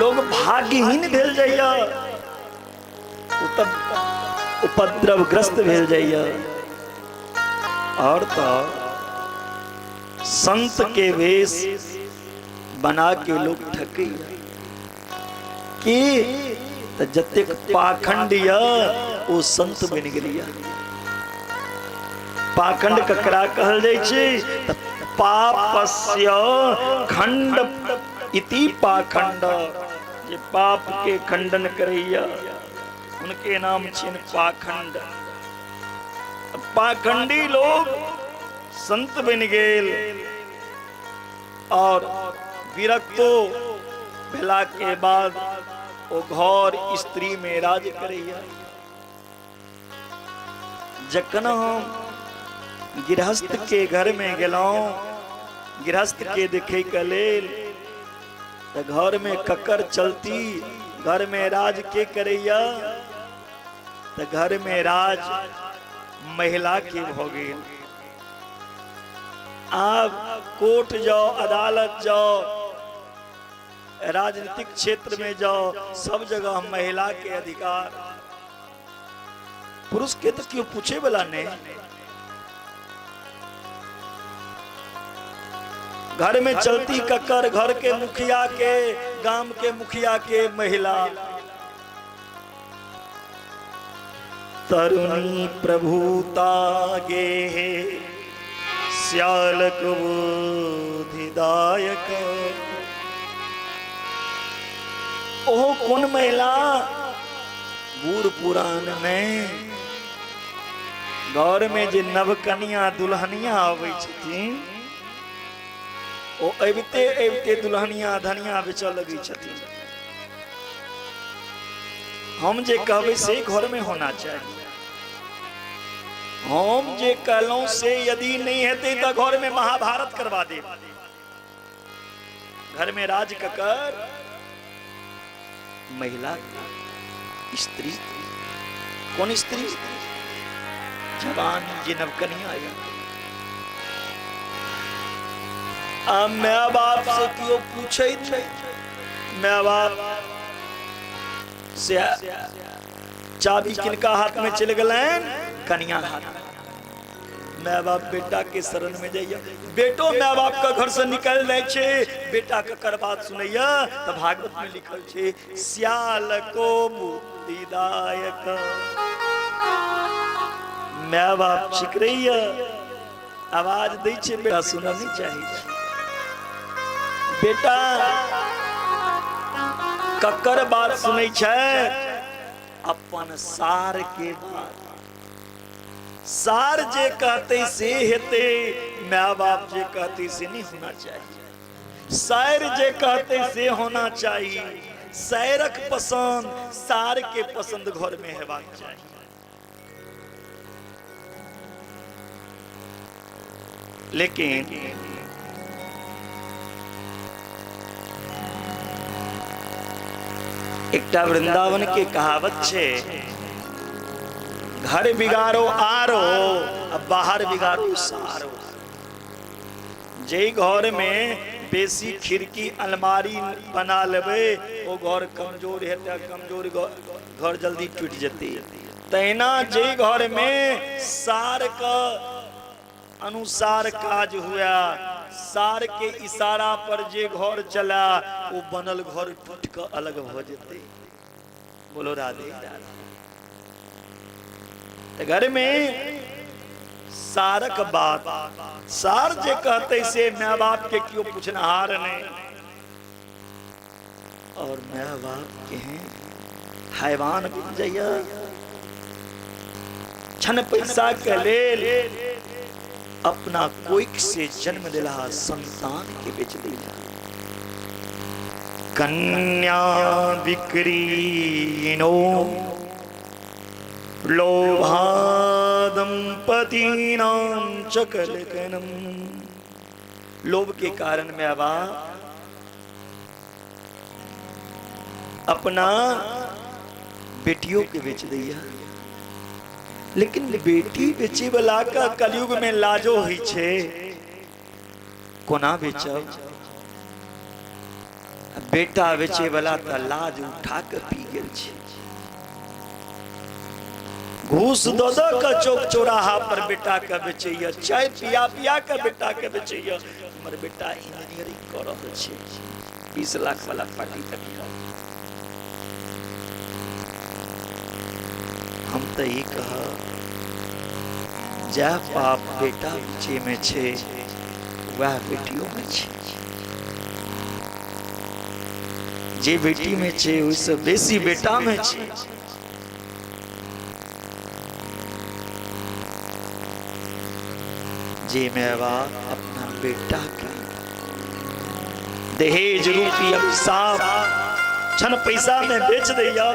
लोग भाग्यहीन भेल जाइया, उपद्रवग्रस्त भेल जाइया। और तो संत के वेश बना के लोग ठकैया कि त जतेक पाखंड य ओ संत बनि गेलिया। पाखंड ककरा कहल जाइ छै? त पापस्य खंड इति पाखंड। जे पाप के खंडन करैया उनके नाम छिन पाखंड। पाखंडी लोग संत बनि गेल और विरक्तो भेला के बाद ओ घर स्त्री में राज करैया। जखन हम गृहस्थ के घर में गेलहुं गृहस्थ के देखे के लेल, त घर में ककर चलती, घर में राज के करैया? त घर में राज महिला के भ गेल। आब कोर्ट जाओ, अदालत जाओ, राजनीतिक क्षेत्र में जाओ, सब जगह महिला के अधिकार। पुरुष के तो क्यों पूछे वाला नहीं। घर में चलती ककर? घर के मुखिया के, गांव के मुखिया के महिला। तरुणी प्रभुता गे श्यालक बुद्धिदायक। ओहो कोन महिला? बूढ़ पुरान में घर में जे नवकनिया दुल्हनिया अबै छथिन, ओ अबिते अबिते दुल्हनिया धनिया बेचऽ लगै छथिन। हम जे कहबै से घर में होना चाहिए। हम जे कहलहुं से यदि नहीं हेतै तऽ घर में महाभारत करवा देब। घर में राज ककर? महिला, स्त्री। कौन स्त्री? जवान जे नवकनिया आया। आ my बाप से केओ पूछे नहीं। My बाप से चाबी किनका हाथ में चलि गेलनि? कनिया हाथ में। My बाप बेटा के शरण में जाइए, बेटो my बाप के घर से निकल जाए छे, बेटा के कर बात सुनैया। तो भागवत में लिखल छे, श्याल को मुक्तिदायक। My बाप चिकरैया, आवाज दै छे, बेटा सुनऽ नहीं चाहे छे। बेटा ककर बात सुनै छै? अपन सार के बात। सार जे कहते से हेतै, my बाप जे कहते से नहीं होना चाहिए। सार जे कहते से होना चाहिए। सारक पसंद सार के पसंद घर में हेबाक चाहिए। लेकिन एकटा वृंदावन के कहावत छे, घर बिगाड़ो आरो, आ बाहर बिगाड़ो सारो। जे घर में बेसी खिड़की अलमारी बना लेबै, ओ घर कमजोर हेतै, कमजोर घर जल्दी टूटि जेतै। तहिना जे घर में सार के अनुसार काज हुआ, सार के इशारा पर जे घर चला, वो बनल घर टूट के अलग भ जेतै। बोलो राधे राधे। तऽ घर में सारक बात, सार जे कहते से माय बाप के केओ पूछनहार नहीं। और माय बाप के हैं हैवान बन जाइए, छन पैसा के लेल अपना कोइक से जन्म दिला संतान के बेच दिया। कन्या विक्रीनो लोभादंपतीनां च कलकनम। लोभ के कारण में बाप अपना बेटियों के बेच दिया। लेकिन बेटी बेचे वाला का कलयुग में लाजो होइ छे, कोना बेचब? बेटा बेचे वाला तऽ लाज उठा के पी गेल छै। घूस दऽ दऽ के चौक चौराहा पर बेटा के बेचैया, चाय पिया पिया के बेटा के बेचैया। हमर बेटा इंजीनियरिंग कऽ रहल छै, 20 लाख वाला पार्टी तक। हम तऽ ई कहब, जएह पाप बेटा बेचैमे छै वएह बेटियोमे छै। जे बेटीमे छै ओहिसँ बेसी बेटामे छै। जे माय बाप अपना बेटा के दहेज रूपी अभिशाप क्षण पैसा में बेच दैया,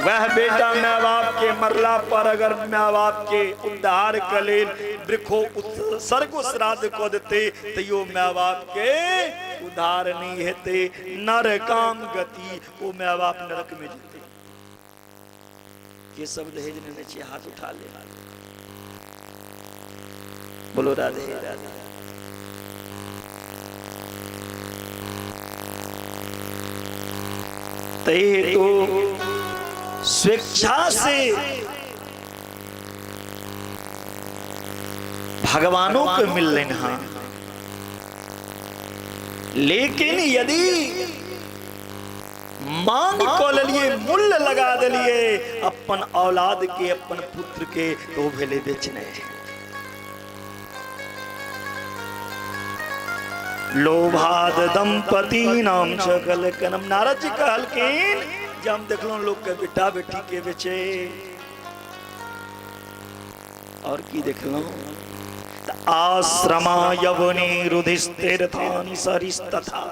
वह बेटा माय बाप के मरला पर अगर माय बाप के उद्धार के लेल वृक्षो उत्सर्ग श्राद्ध कऽ देते, तैयो माय बाप के उद्धार नहीं हेतै। नरकाम गति, ओ माय बाप नरक में जेतै। के सब दहेज लेने छियै, हाथ उठा ले। बोलो राधे राधे। तै हेतु स्वेच्छा से भगवानों के मिललनि हँ, लेकिन यदि मांग कऽ लेलिए, मूल्य लगा देलिए अपन औलाद के, अपन पुत्र के, तो ओ भेलै बेचने। लोभाद दंपति नाम छकल कनम। नारद जी कहलखिन जे हम देखलहुँ लोक के बेटा बेटी के बेचे, और की देखलहुँ? आश्रमा यवनी रुधिस्थिरथानि सरिस्तथा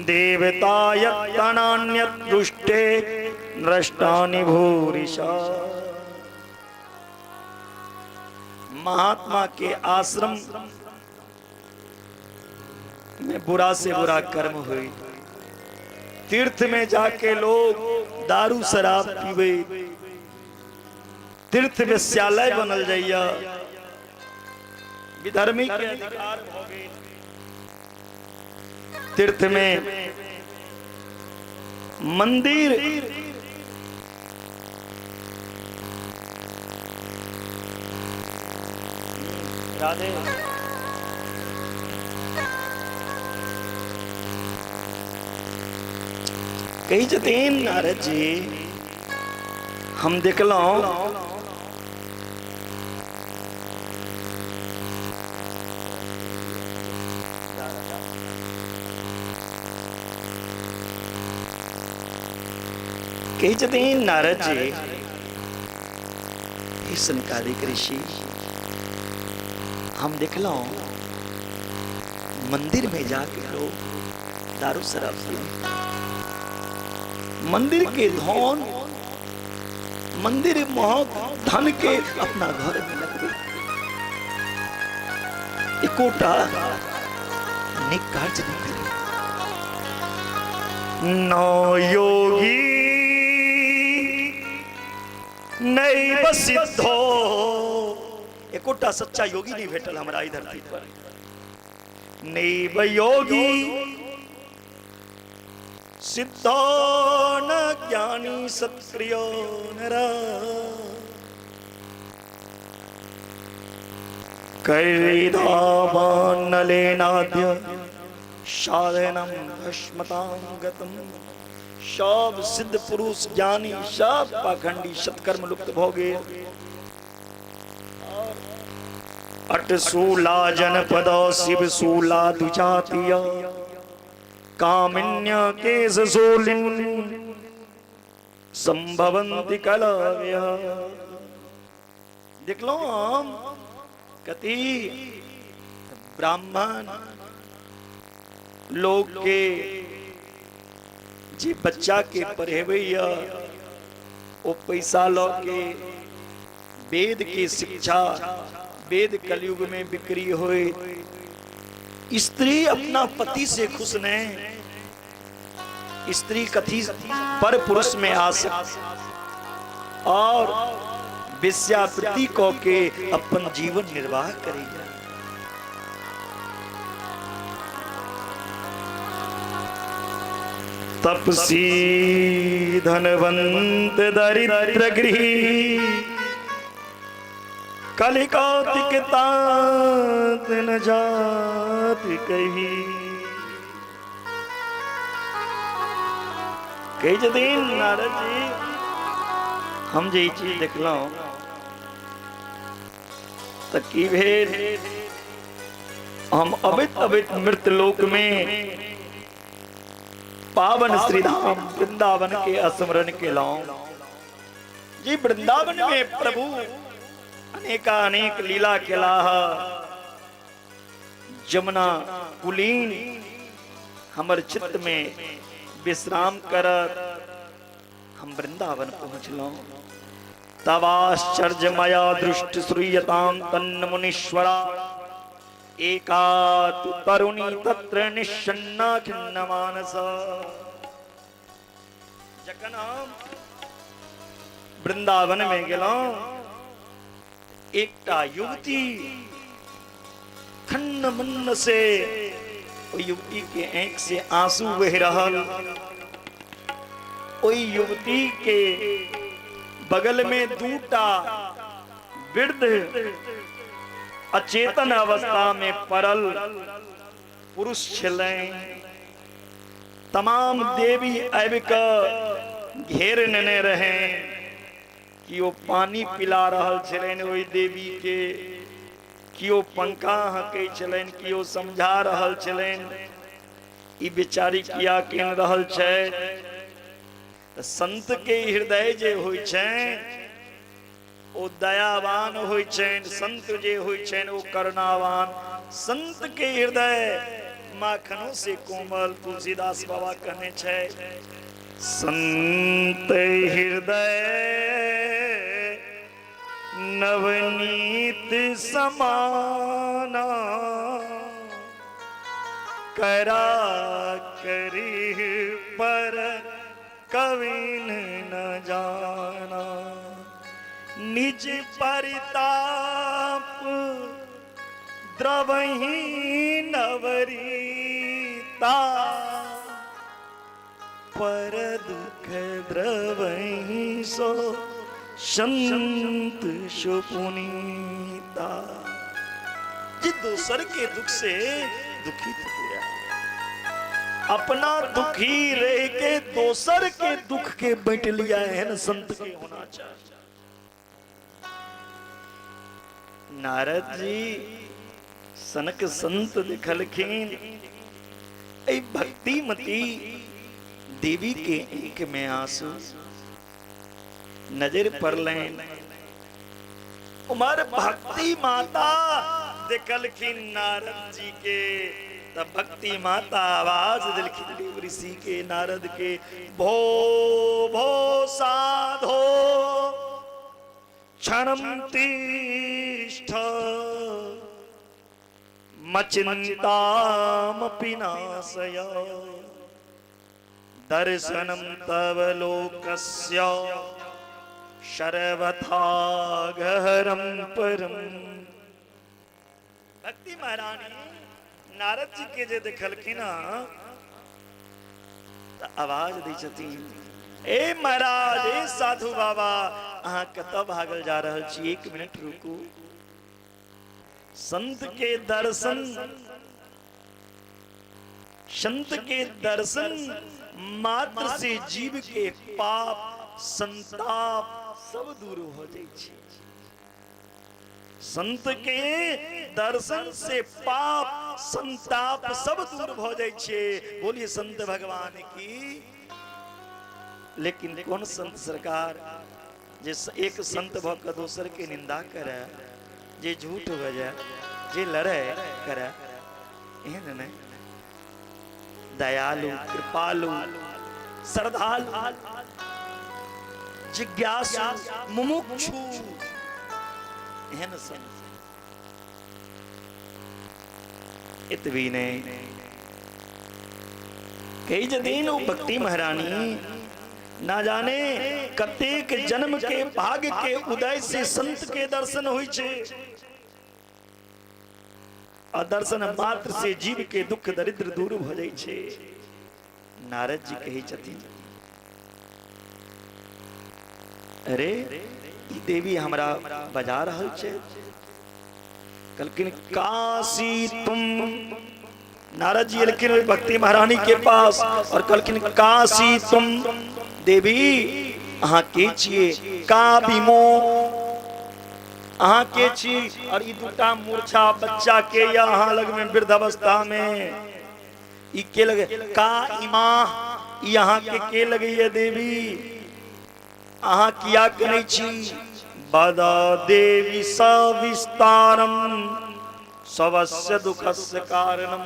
देवता यत्तनान्यदृष्टे नष्टानि भूरिशा। महात्मा के आश्रम में बुरा से बुरा कर्म हुई, तीर्थ में जाके लोग दारू शराब पीवे, तीर्थ वेश्यालय बनल जाइया, विधर्मी के अधिकार भऽ गेल। तीर्थ में मंदिर राधे कहै छथिन नारद जी, हम देखलहुं कहै छथिन नारद जी, हे सनकादिक ऋषि, हम देखलहुं मंदिर में जाके लोग दारू शराब पी, मंदिर के धन, मंदिर महक धन के अपना घर में लगबे, एकोटा नीक कार्य नहीं करे। न योगी नैव सिद्धो, एकोटा सच्चा योगी नहीं भेटल हमरा ई धरती पर। नैव योगी सिद्धो न ज्ञानी सत्क्रियो नर कैदावान्नलेनाद्य साधनम भस्मतां गतम। सब सिद्ध पुरुष ज्ञानी सब पाखंडी सत्कर्म लुप्त भऽ गेल। अटशूला जनपद शिवशूला दुजातीय कामिन्य केश शूलिन संभवंति कलव्य। देखलहुँ हम कति ब्राह्मण लोग के जे बच्चा के पढ़ेबैया ओ पैसा लऽ के वेद के शिक्षा, वेद कलयुग में बिक्री होए। स्त्री अपना पति से खुश नहीं, स्त्री कथी पर पुरुष में आसक्त और वेश्यावृत्ति कऽ के अपन जीवन निर्वाह करैया। तपसी धनवंत दरिद्र गृही कलिकौतिक तात न जात कही। कहै छथिन नारद जी, हम जे ई चीज देखलहुँ तऽ की भेल? हम अबैत अबैत मृत लोक में पावन श्रीधाम वृंदावन के स्मरण केलहुँ। जी वृंदावन में प्रभु अनेकानेक लीला केलाह। जमुना कुलीन हमर चित्त में विश्राम करत। हम वृंदावन पहुँचलहुँ। तवाश्चर्यमया दृष्टि श्रूयतां तन्न मुनीश्वरा एका तु तरुणी तत्र निःसन्ना खिन्न मानस। जखन हम वृंदावन में गेलहुँ, एकटा युवती खन्न मन्न से, ओहि युवती के आंखि से आंसू बहि रहल। ओहि युवती के बगल में दूटा वृद्ध अचेतन अवस्था में पड़ल पुरुष छलै। तमाम देवी आबि कऽ घेर नेने रहे। केओ पानि पिला रहल छलनि ओहि देवी के, केओ पंखा हकै छलनि, केओ समझा रहल छलनि, ई बेचारी किया केन रहल छै। तऽ संत के हृदय जे होइ छै ओ दयावान होइ छनि, संत जे होइ छनि ओ करुणावान। संत के हृदय माखनों से कोमल, तुलसीदास बाबा कहने छै, संत हृदय नवनीत समाना, करा करी पर कविन न जाना। निज परिताप द्रवही नवरीता, पर दुख द्रवही सो संत सुपुनीता। जे दोसर के दुख से दुखित हुआ, अपना दुखी रह के दोसर के दुख के बांट लिया, एहन संत के होना चाहिए। नारद जी सनक संत देखलखिन, एहि भक्तिमती देवी के आंख में आंसू नजर पड़लनि। उमर भक्ति माता देखलखिन नारद जी के, तब भक्ति माता आवाज दिलखिन देव ऋषि के, नारद के, भो भो साधो क्षणम तिष्ठ मचिन्तामपि नाशय, दर्शनम तव लोकस्य सर्वथा गहरम परम। भक्ति महारानी नारद जी के जे देखलखिन तऽ आवाज दै छथिन, ए महाराज, ए साधु बाबा, अहाँ कतऽ भागल जा रहल छी? एक मिनट रुकू। संत के दर्शन, संत के दर्शन मात्र से जीव के पाप संताप सब दूर हो जाइ छै। संत के दर्शन से पाप संताप सब दूर भ जाइ छै। बोलिए संत भगवान की। लेकिन कोन संत सरकार जे एक संत भ के दोसर के निंदा करे, जे झूठ बजे, जे लड़े करे? एहन नहीं। दयालु, कृपालु, श्रद्धालु, जिज्ञासु, मुमुक्षु, एहन संत। एतबी नहि, कहै छथिन ओ भक्ति महारानी ना जाने कतेक जन्म के भाग्य के उदय से संत के दर्शन होइ छै आ दर्शन मात्र से जीव के दुख दरिद्र दूर भ जाइ छै। नारद जी कहै छथिन, अरे ई देवी हमरा बजा रहल छै। कहलखिन काशी तुम। नारद जी एलखिन ओहि भक्ति महारानी के पास और कहलखिन काशी तुम देवी, अहाँ के छियै? का बिमो, अहाँ के छी? और ई दूटा मूर्छा बच्चा के या अहाँ लग में वृद्धावस्था में ई के लगे? का इमा, ई अहाँ के लगैया देवी? अहाँ किया करै छी? बदा देवी सविस्तारम सवस्य दुखस्य कारणम।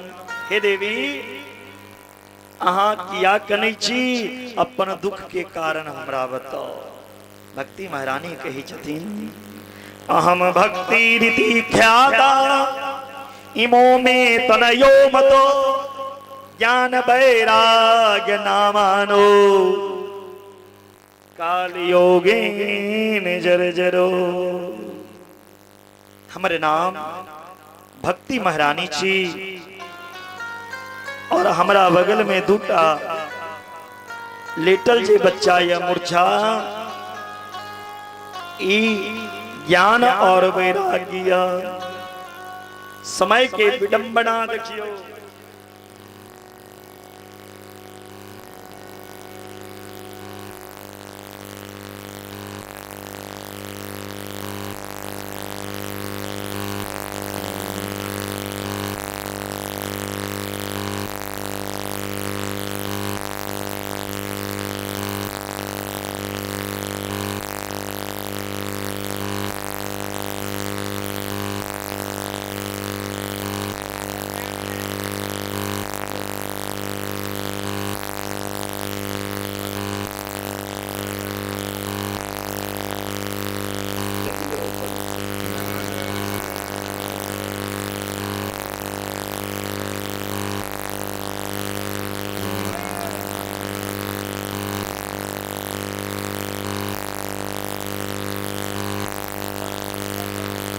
हे देवी, अहाँ किया कनै छी? अपन दुख के कारण हमरा बताओ। भक्ति महारानी कहै छथिन, अहम भक्ति रीति ख्याता इमो मे तनयो मतो ज्ञान वैराग्य नामानो काल योगेन जर्जरो। हमर नाम भक्ति महारानी छी और हमरा बगल में दूटा लेटल जे बच्चा या मूर्छा, ई ज्ञान और वैराग्य। समय के विडंबना देखियो।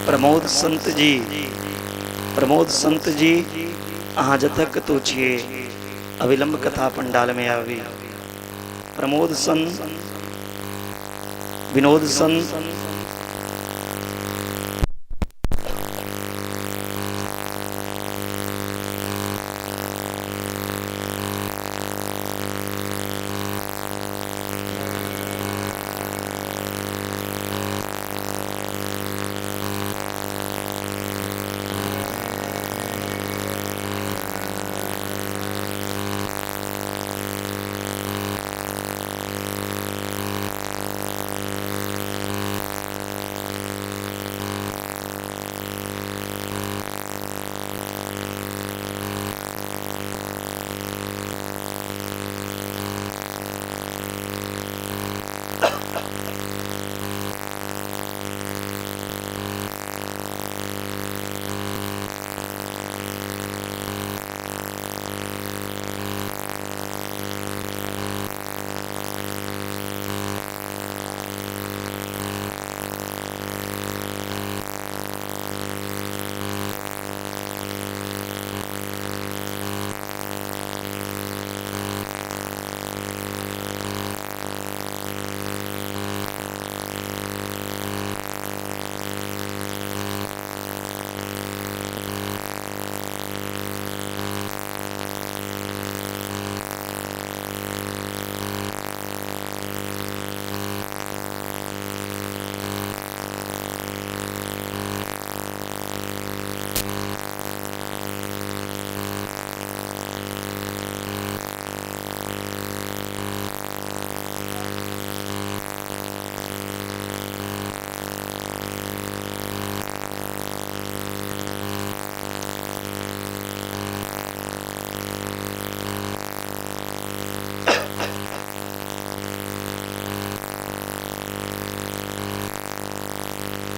प्रमोद संत जी, प्रमोद संत जी, अहाँ जतऽ कतहु छियै, अविलंब कथा पंडाल में आबी। प्रमोद संत, विनोद संत,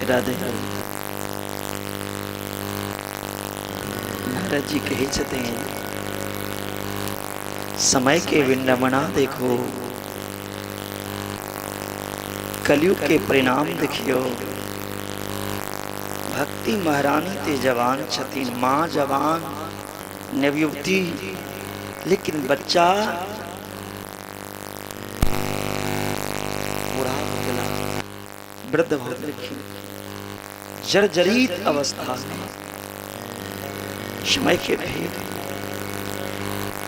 राधे राधे। नारद जी कहै छथिन, समय के विडंबना देखो, कलयुग के परिणाम देखियो। भक्ति महारानी ते जवान छथिन, माँ जवान नवयुवती, लेकिन बच्चा वृद्ध भऽ गेलखिन, जर्जरित अवस्था में समय के भेद।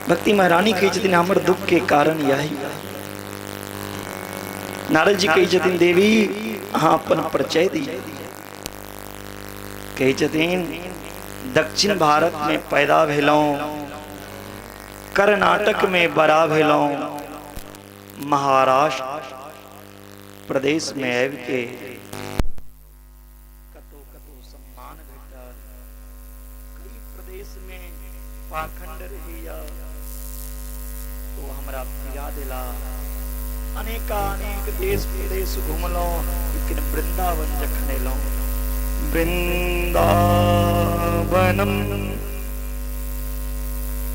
भक्ति महारानी कहै छथिन हमर दुख के कारण यही। नारद जी कहै छथिन देवी अहाँ अपन परिचय दिअ। कहै छथिन दक्षिण भारत में पैदा भेलहुँ, कर्नाटक में बड़ा भेलहुँ, महाराष्ट्र प्रदेश में आबि के कतौ कतौ सम्मान भेटल, कई प्रदेश में पाखंड रहैया तो हमरा पिया देला, अनेकानेक देश प्रदेश घुमलहुँ, लेकिन वृंदावन जखन एलहुँ, वृंदावनम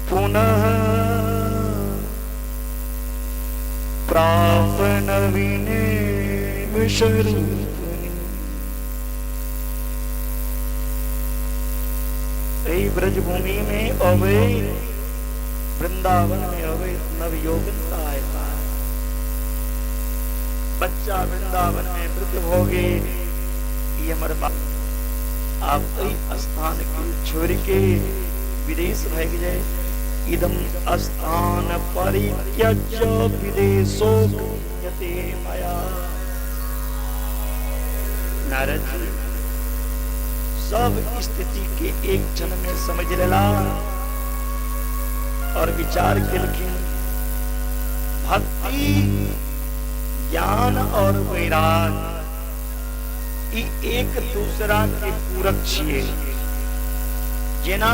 पुनः प्राप नवीने विषरूपिणी। एहि ब्रजभूमि में अबै, वृंदावन में अबै नवयौवनता एता। बच्चा वृंदावन में वृद्ध भऽ गेल, ई हमर बाप आब एहि स्थान के छोड़ि के विदेश भागि जाय। इदम स्थान परित्यज्य विदेशो गम्यते मया। नारद जी सब स्थिति के एक क्षण में समझ लेला और विचार केलखिन, भक्ति ज्ञान और वैराग ई एक दूसरा के पूरक छिए। जेना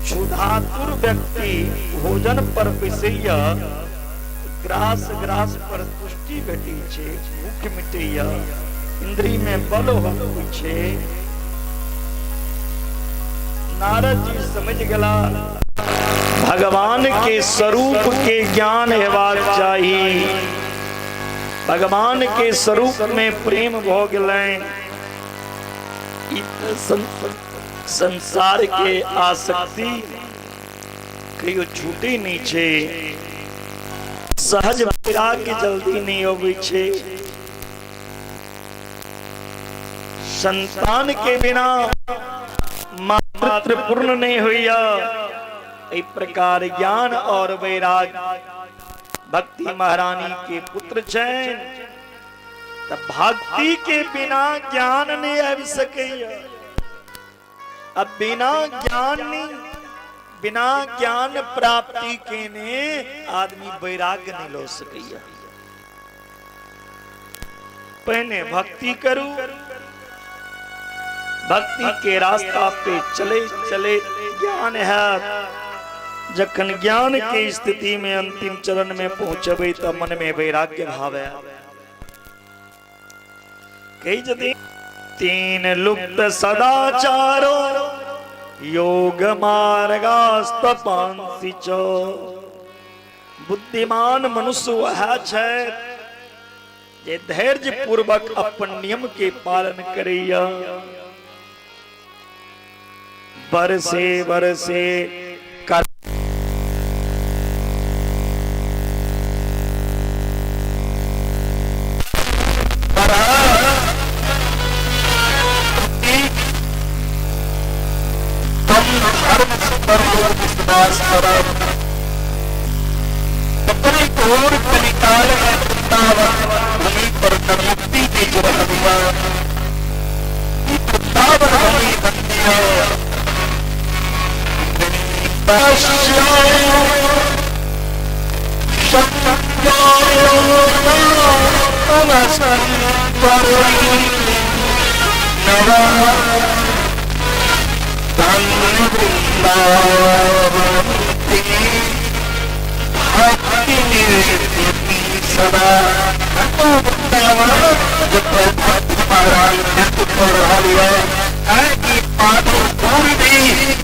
क्षुधातुर व्यक्ति भोजन पर बैसैया, ग्रास ग्रास पर तुष्टि भेटै छै, भूख मिटैया, इंद्री में बल होइ छै। नारद जी समझ गेला भगवान के स्वरूप के ज्ञान हेबाक चाही। भगवान के स्वरूप में प्रेम भऽ गेलनि। ई तऽ संसार के आसक्ति कहियो छूटै नहि छै। सहज वैराग्य जल्दी नहि अबै छै। संतान के बिना मातृत्व पूर्ण नहीं होइया। एहि प्रकार ज्ञान और वैराग्य भक्ति महारानी के पुत्र छनि, तऽ भक्ति के बिना ज्ञान नहीं आबि सकैया। अब बिना ज्ञान, बिना ज्ञान प्राप्ति केने आदमी वैराग्य नहीं लऽ सकैया। पहिने भक्ति करू, भक्ति के रास्ता पे चले चले ज्ञान है। जखन ज्ञान के स्थिति में अंतिम चरण में पहुंचबे त मन में वैराग्य भाव है। कही जति तीन लुप्त सदाचारो योग मार्गास्तपांसि च। बुद्धिमान मनुष्य वह छै जे धैर्य पूर्वक अपन नियम के पालन करैया। बरसे बरसे कर विश्वास करब अपने घोर कलिकाल में वृंदावन भूमि पर नवयुक्ति के जन्म हुआ। वृंदावन भूमि बनती है।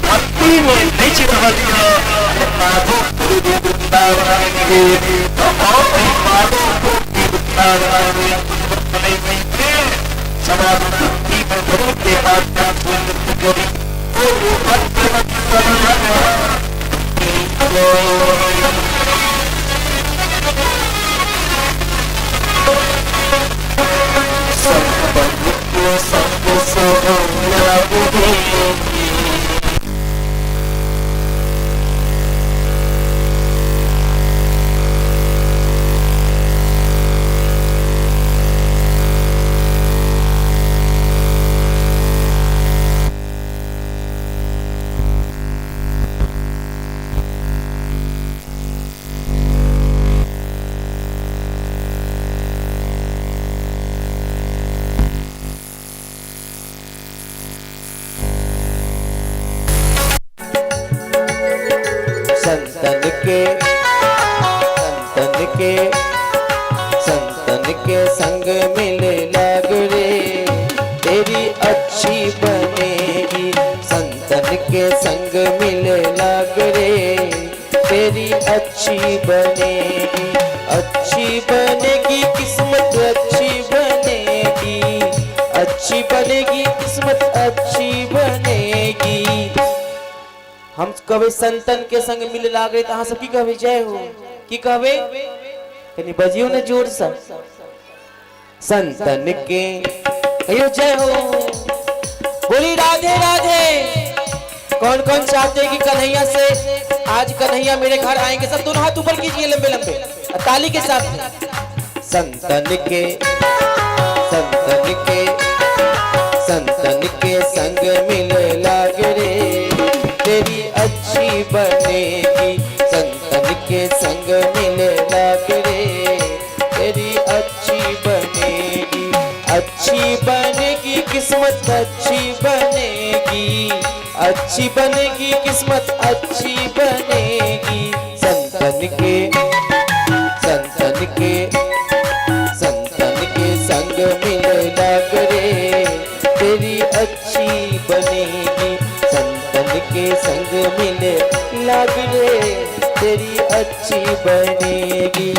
भक्ति में नचि रहल यऽ माधोपुर वृंदावन के माधोपुर वृंदावन सदा भक्ति में गुरु के माध्यम से नृत्य करी। संग मिले लाग रे, तेरी अच्छी बनेगी, अच्छी बनेगी किस्मत, अच्छी बनेगी, अच्छी बनेगी किस्मत, अच्छी बनेगी। हम कहबै संतन के संग मिले लाग रे, तऽ अहाँ सब की कहबै? जय हो। की कहबै? कनि बजियौ ने जोरसँ। संतन के कहियो जय हो, बोली राधे राधे। कौन कौन चाहते हैं कि कन्हैया से आज कन्हैया मेरे घर आएंगे? सब दोनों हाथ ऊपर कीजिए लंबे लंबे ताली के साथ। संतन के, संतन के, संतन के संग मिले लाग रे, तेरी अच्छी बनेगी। संतन के संग मिले लाग रे, तेरी अच्छी बनेगी, अच्छी बनेगी किस्मत, अच्छी बनेगी, अच्छी बनेगी किस्मत, अच्छी बनेगी। संतन के, संतन के, संतन के संग मिले लाग रे, तेरी अच्छी बनेगी। संतन के संग मिले लाग रे, तेरी अच्छी बनेगी।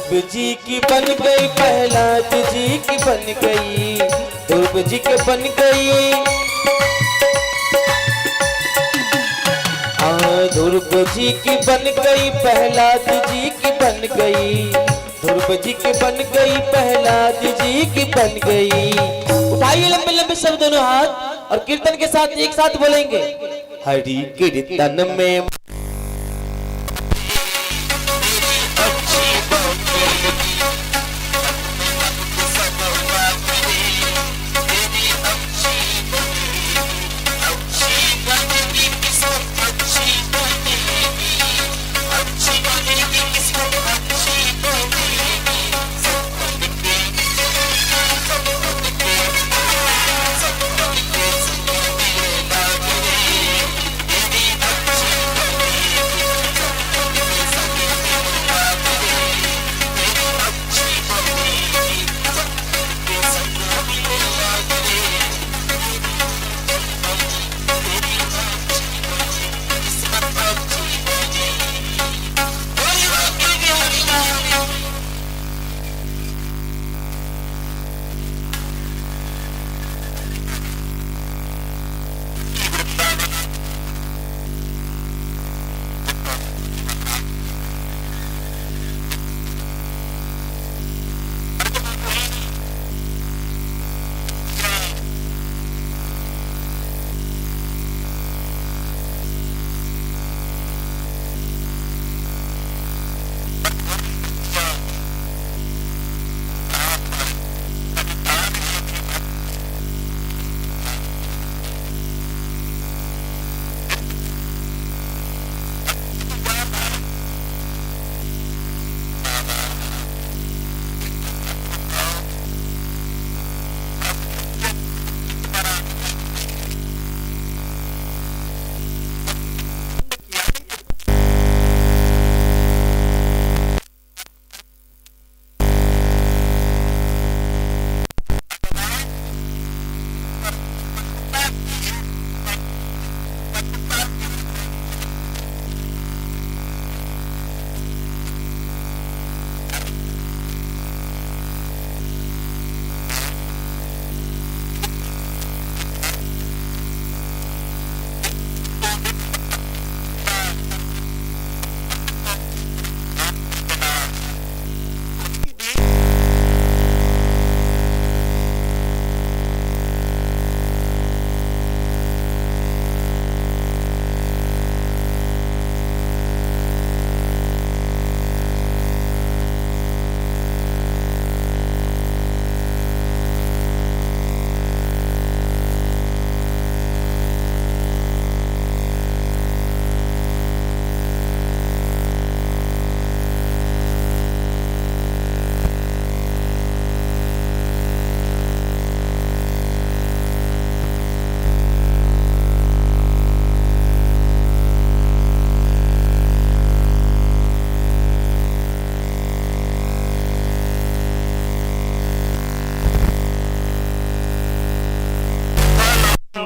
ध्रुव जी की बन गई, प्रहलाद जी की बन गई, ध्रुव जी के बन गई, ध्रुव जी की बन गई, प्रहलाद जी की बन गई, ध्रुव जी की बन गई, प्रहलाद जी की बन गई। उठाइए लंबे लंबे सब दोनों हाथ और कीर्तन के साथ एक साथ बोलेंगे हरि कीर्तन में।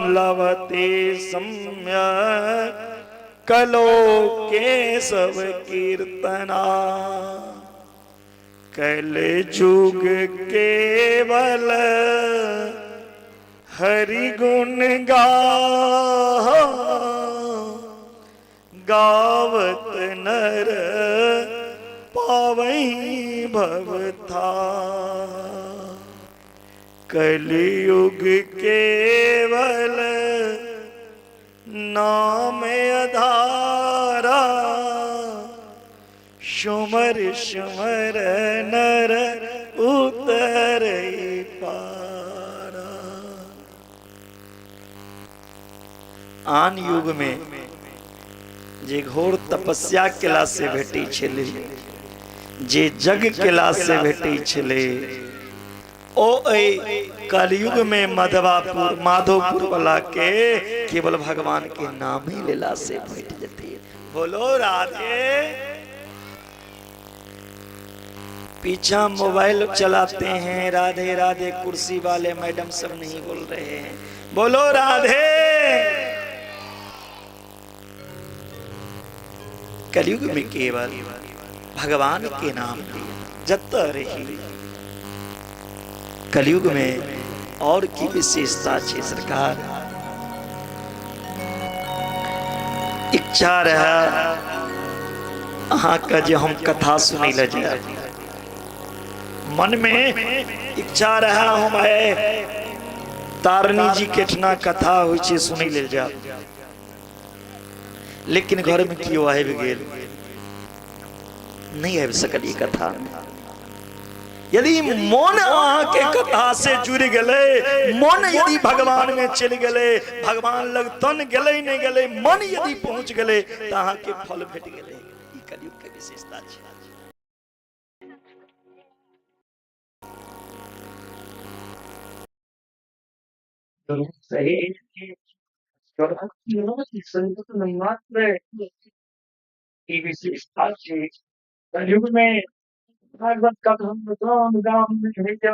लभते सम्यक कलो केशव कीर्तना। कल युग केवल हरि गुण गा गावत नर पावई भवथा। कलयुग केवल नाम अधारा सुमर सुमर नर उतर पारा। आन युग में जे घोर तपस्या केला से भेटै छलै, जे जग केला से भेटै छलै, ओ एहि कलयुग में मधवापुर माधोपुर वाला के केवल भगवान के नाम ही लेला से भेट जते। बोलो राधे। पीछा मोबाइल चलाते हैं, राधे राधे कुर्सी वाले मैडम सब नहीं बोल रहे हैं, बोलो राधे। कलयुग में केवल भगवान के नाम जत रही। कलयुग में और की विशेषता छे सरकार? इच्छा रहा अहाँके जे हम कथा सुनै लए जायब, मन में इच्छा रहा हम आए तारणी जी के ठना कथा होइ छै सुनै लेल जायब, लेकिन घर में केओ आबि गेल, नहीं आबि सकल ई कथा। यदि मन अहाँके कथा से जुड़ि गेलै, मन यदि भगवान में चलि गेलै, भगवान लग तन गेलै नहि गेलै, मन यदि पहुँच गेलै तऽ अहाँके फल भेट गेलै। ई कलयुग के विशेषता छै। सही मात्र ई विशेषता छै कलयुग में। भागवत कथा गाम गाम में कथा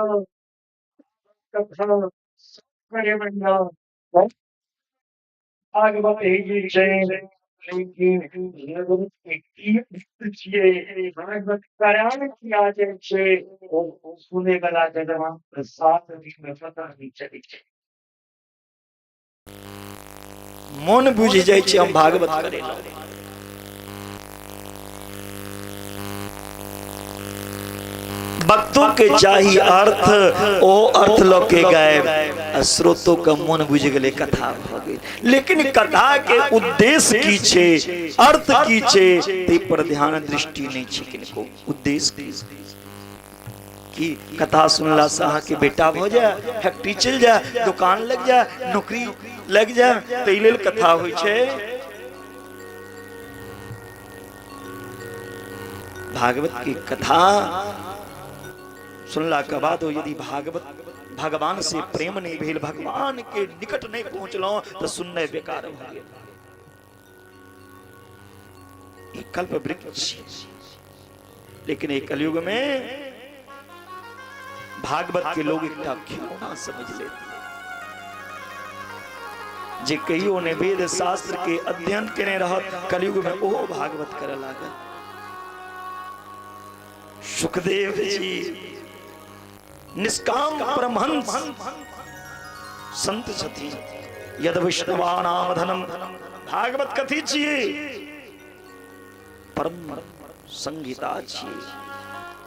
करे बढ़िया भागवत ही छै, लेकिन छियै भागवत करान किया जाइ छै, ओ सुनै वाला जगह 7 दिन में पता नहि चलै छै। मन बुझि जाइ छै हम भागवत करे लए। भक्तों के चाही अर्थ, ओ अर्थ लऽ के गायब, आ श्रोतो के मन बुझि गेलै, कथा भऽ गेल। लेकिन कथा के उद्देश्य की छै, अर्थ की छै, ताहि पर ध्यान दृष्टि नहि छै किनको। उद्देश्य की कि कथा सुनला से अहाँके बेटा भऽ जाय, फैक्ट्री चलि जाय, दुकान लग जाय, नौकरी लग जाय, ताहि लेल कथा होइ छै? भागवत की कथा सुनला के बाद यदि भागवत भगवान से प्रेम नहीं भेल, भगवान के निकट नहीं पहुंचलहुं, तो सुनने बेकार भऽ गेल। ई कल्प वृक्ष। लेकिन एक कलयुग में भागवत के लोग एकटा खिलौना समझ लेते। जे कहियो ने वेद शास्त्र के अध्ययन केने रहत, कलयुग में ओहो भागवत करे लागल। सुखदेव जी निष्काम परमहंस संत छथिन। यद वैष्णवानाम धनम। भागवत कथी छियै? परम संहिता छियै,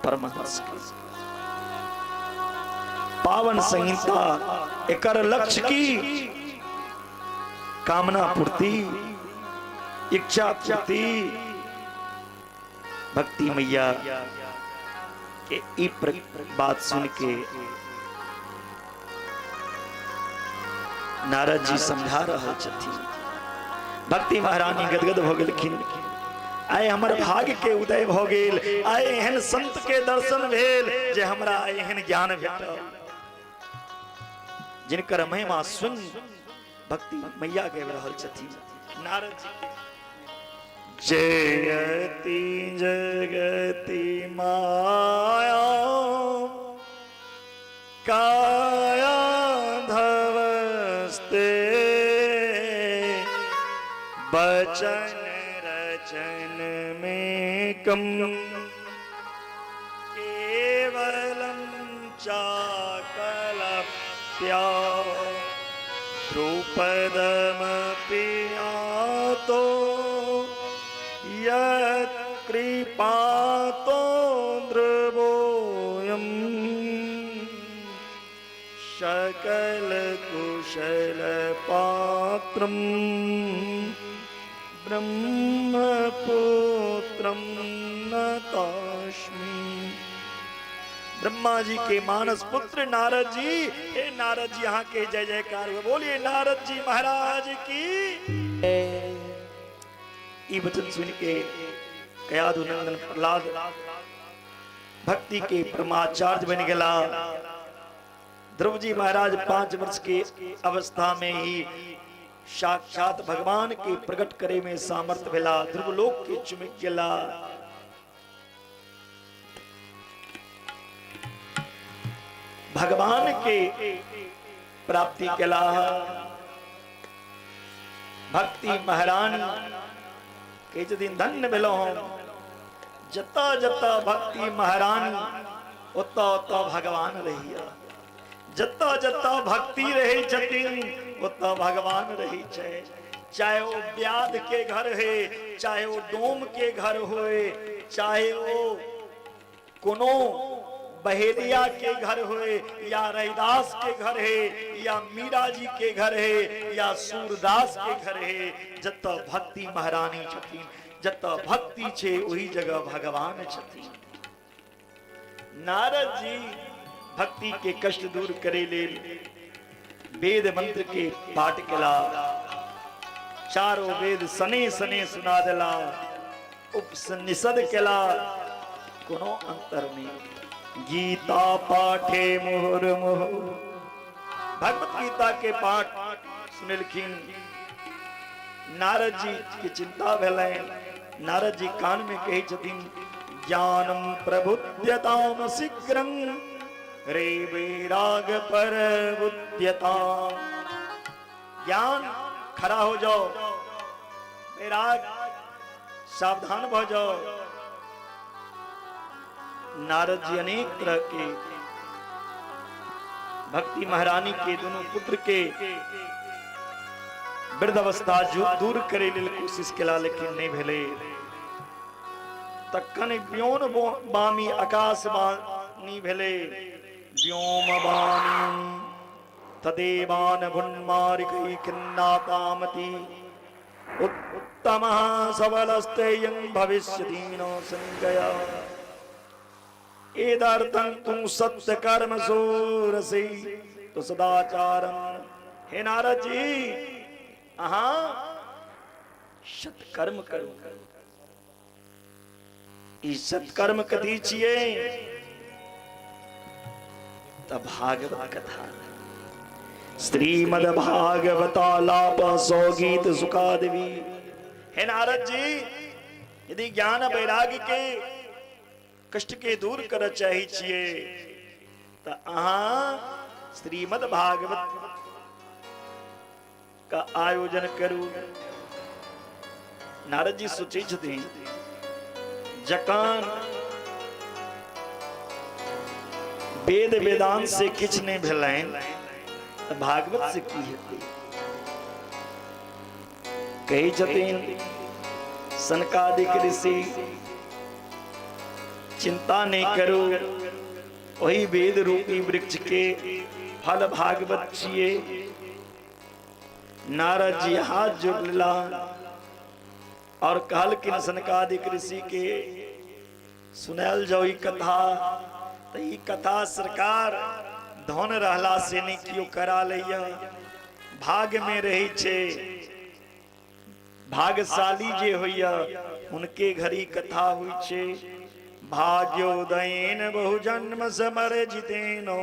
परमहंस के पावन संहिता। एकर लक्ष्य की? कामना पूर्ति, इच्छा पूर्ति? भक्ति मैया के ई बात सुन के नारद जी समझा रहल छथिन। भक्ति महारानी गदगद भऽ गेलखिन। आइ हमर भाग्य के उदय भऽ गेल, आइ एहन संत के दर्शन भेल जे हमरा एहन ज्ञान भेटल, जिनकर महिमा स्वयं भक्ति मैया गाबि रहल छथिन नारद जी के। जयति जगति माया काया धवस्ते। एकम केवलम चाकलप्या द्रुपदमपि यातो यत्कृपातो ध्रुवोऽयम् सकल कुशल पात्रम ब्रह्मपुत्रम नतास्मि। ब्रह्मा जी के मानस पुत्र नारद जी, हे नारद जी यहाँ के जय जयकार हुए। बोलिए नारद जी महाराज की। ई वचन सुन के कयाधु नंदन प्रहलाद भक्ति के परमाचार्य बन गया। ध्रुव जी महाराज 5 वर्ष के अवस्था में ही साक्षात भगवान के प्रकट करे में सामर्थ्य भेला, ध्रुवलोक के चुमक गेला। भगवान के प्राप्ति केला। भक्ति महारानी कहै छथिन धन्य भेलहुँ हम, जतऽ जतऽ भक्ति महारानी ओतऽ ओतऽ भगवान रहिया, जतऽ जतऽ भक्ति रहै छथिन ओतऽ भगवान रहै छै। चाहे ओ व्याध के घर है, चाहे ओ डोम के घर होए, चाहे ओ कोनो बहेलिया के घर होए, या रैदास के घर है, या मीरा जी के घर है, या सूरदास के घर है, जतऽ भक्ति महारानी छथिन, जतऽ भक्ति छै ओही जगह भगवान छथिन। नारद जी भक्ति के कष्ट दूर करे लेल वेद मंत्र के पाठ केला, चारों वेद सने सने सुना देला, उपनिषद केला, कोनो अंतर नहीं। गीता पाठे मुहुर मुहु, भगवत गीता के पाठ सुनलखिन। नारद जी के चिंता भेलनि। नारद जी कान में कहै छथिन, ज्ञानम प्रबुद्ध्यताम शीघ्रं रे वैराग प्रबुद्ध्यताम। ज्ञान खड़ा हो जाओ, वैराग सावधान भ जाओ। नारद जी अनेक तरह के भक्ति महारानी के दोनों पुत्र के वृद्धावस्था दूर करे लेल कोशिश केला, लेकिन नहीं भेलै। तखन व्योम बामी आकाश वाणी भेलै, व्योम वाणी तदेवान भुन्मारिकै खिन्नातामति उत्तमः सबलस्तेयं भविष्यति नो संगया। एदर्थं तू सत्य कर्म सोरसी तो सदाचारम। हे नारद जी, अहाँ सत्कर्म करू। ई सत्कर्म कथी छियै? त भागवत कथा। श्रीमद भागवतालाप सौ गीत सुखादेवी। हे नारद जी, यदि ज्ञान वैराग्य के कष्ट के दूर कर चाहै छियै त अहाँ श्रीमद भागवत का आयोजन करू। नारद जी सोचै छथिन, जकान वेद वेदांत से किछु नहि भेलनि तऽ भागवत से की हेतै? कहै छथिन सनकादिक ऋषि, चिंता नहीं करू, वही वेद रूपी वृक्ष के फल भागवत छिए। नारद जी हाथ जोड़ लेला और कहलखिन सनकादिक ऋषि के, सुनायल जाओ ई कथा। तो ई कथा सरकार धन रहला से नहीं केओ करा लैया, भाग में रहे छे। भाग्यशाली जे होइया उनके घरी कथा हुई छे। भाग्योदयेन बहुजन्म समर जितेनो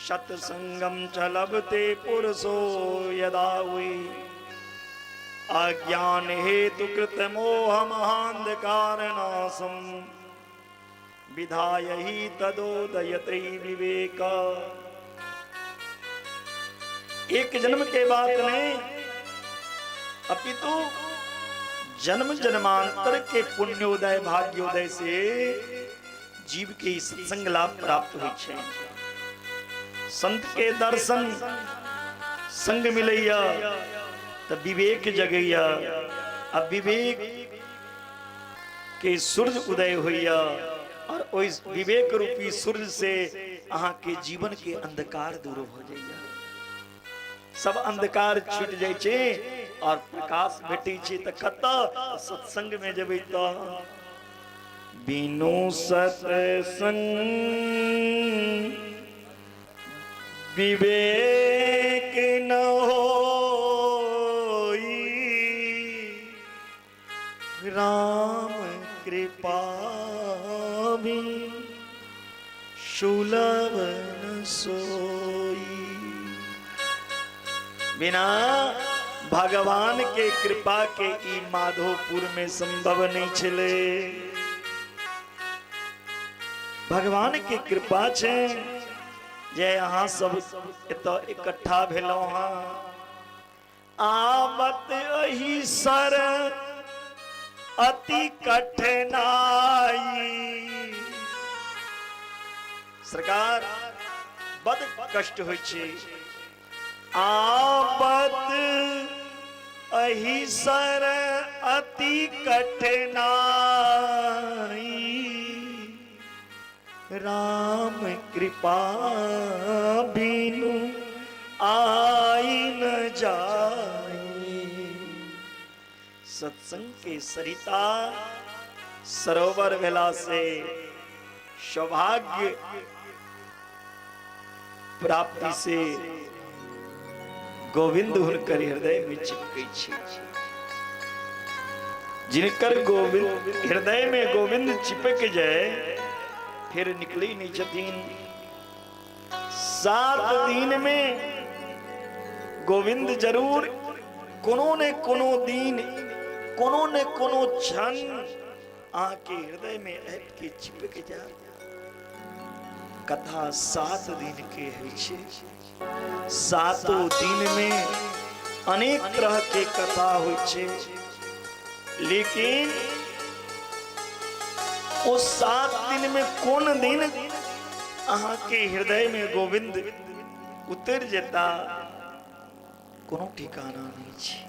सत्संगम च लभते पुरुषो यदा हुई। अज्ञान हेतु कृत मोह महांधकार नाशम विधाय ही तदोदयते विवेक। एक जन्म के बात नहीं, अपितु जन्म जन्मांतर के पुण्योदय भाग्योदय से जीव के ई सत्संग लाभ प्राप्त होइ छै। संत के दर्शन संग मिलैया तऽ विवेक जगैया, आ विवेक के सूर्य उदय होइया और ओहि विवेक रूपी सूर्य से अहाँ के जीवन के अंधकार दूर हो जाइया। सब अंधकार छूट जाइ छै और प्रकाश भेटै छै। तऽ कतऽ? सत्संग में जेबै तऽ। बिनु सत्संग विवेक न होई, राम कृपा भी सुलभ न सोई। बिना भगवान के कृपा के ई माधोपुर में संभव नहीं छले। भगवान के कृपा छे जे अहाँ सब एतऽ इकट्ठा भेलहुँ हँ। आवत अही सर अति कठिनाई। सरकार, बड कष्ट होइ छै। आवत अही सर अति कठिनाई, राम कृपा बिनु आई न जाई। सत्संग के सरिता सरोवर भेला से सौभाग्य प्राप्ति से गोविंद हुनकर हृदय में चिपकै छै। जिनकर गोविंद हृदय में गोविंद चिपक जाए, फिर निकले नहीं छथिन। 7 दिन में गोविंद जरूर कोनो ने कोनो दिन, कोनो ने कोनो क्षण अहाँके हृदय में आबि के चिपक जाए। कथा 7 दिन के होइ छै। सातो दिन में अनेक तरह के कथा होइ छै, लेकिन ओ 7 दिन में कोन दिन अहाँ के हृदय में गोविंद उतर जेता, कोनो ठिकाना नहीं छै।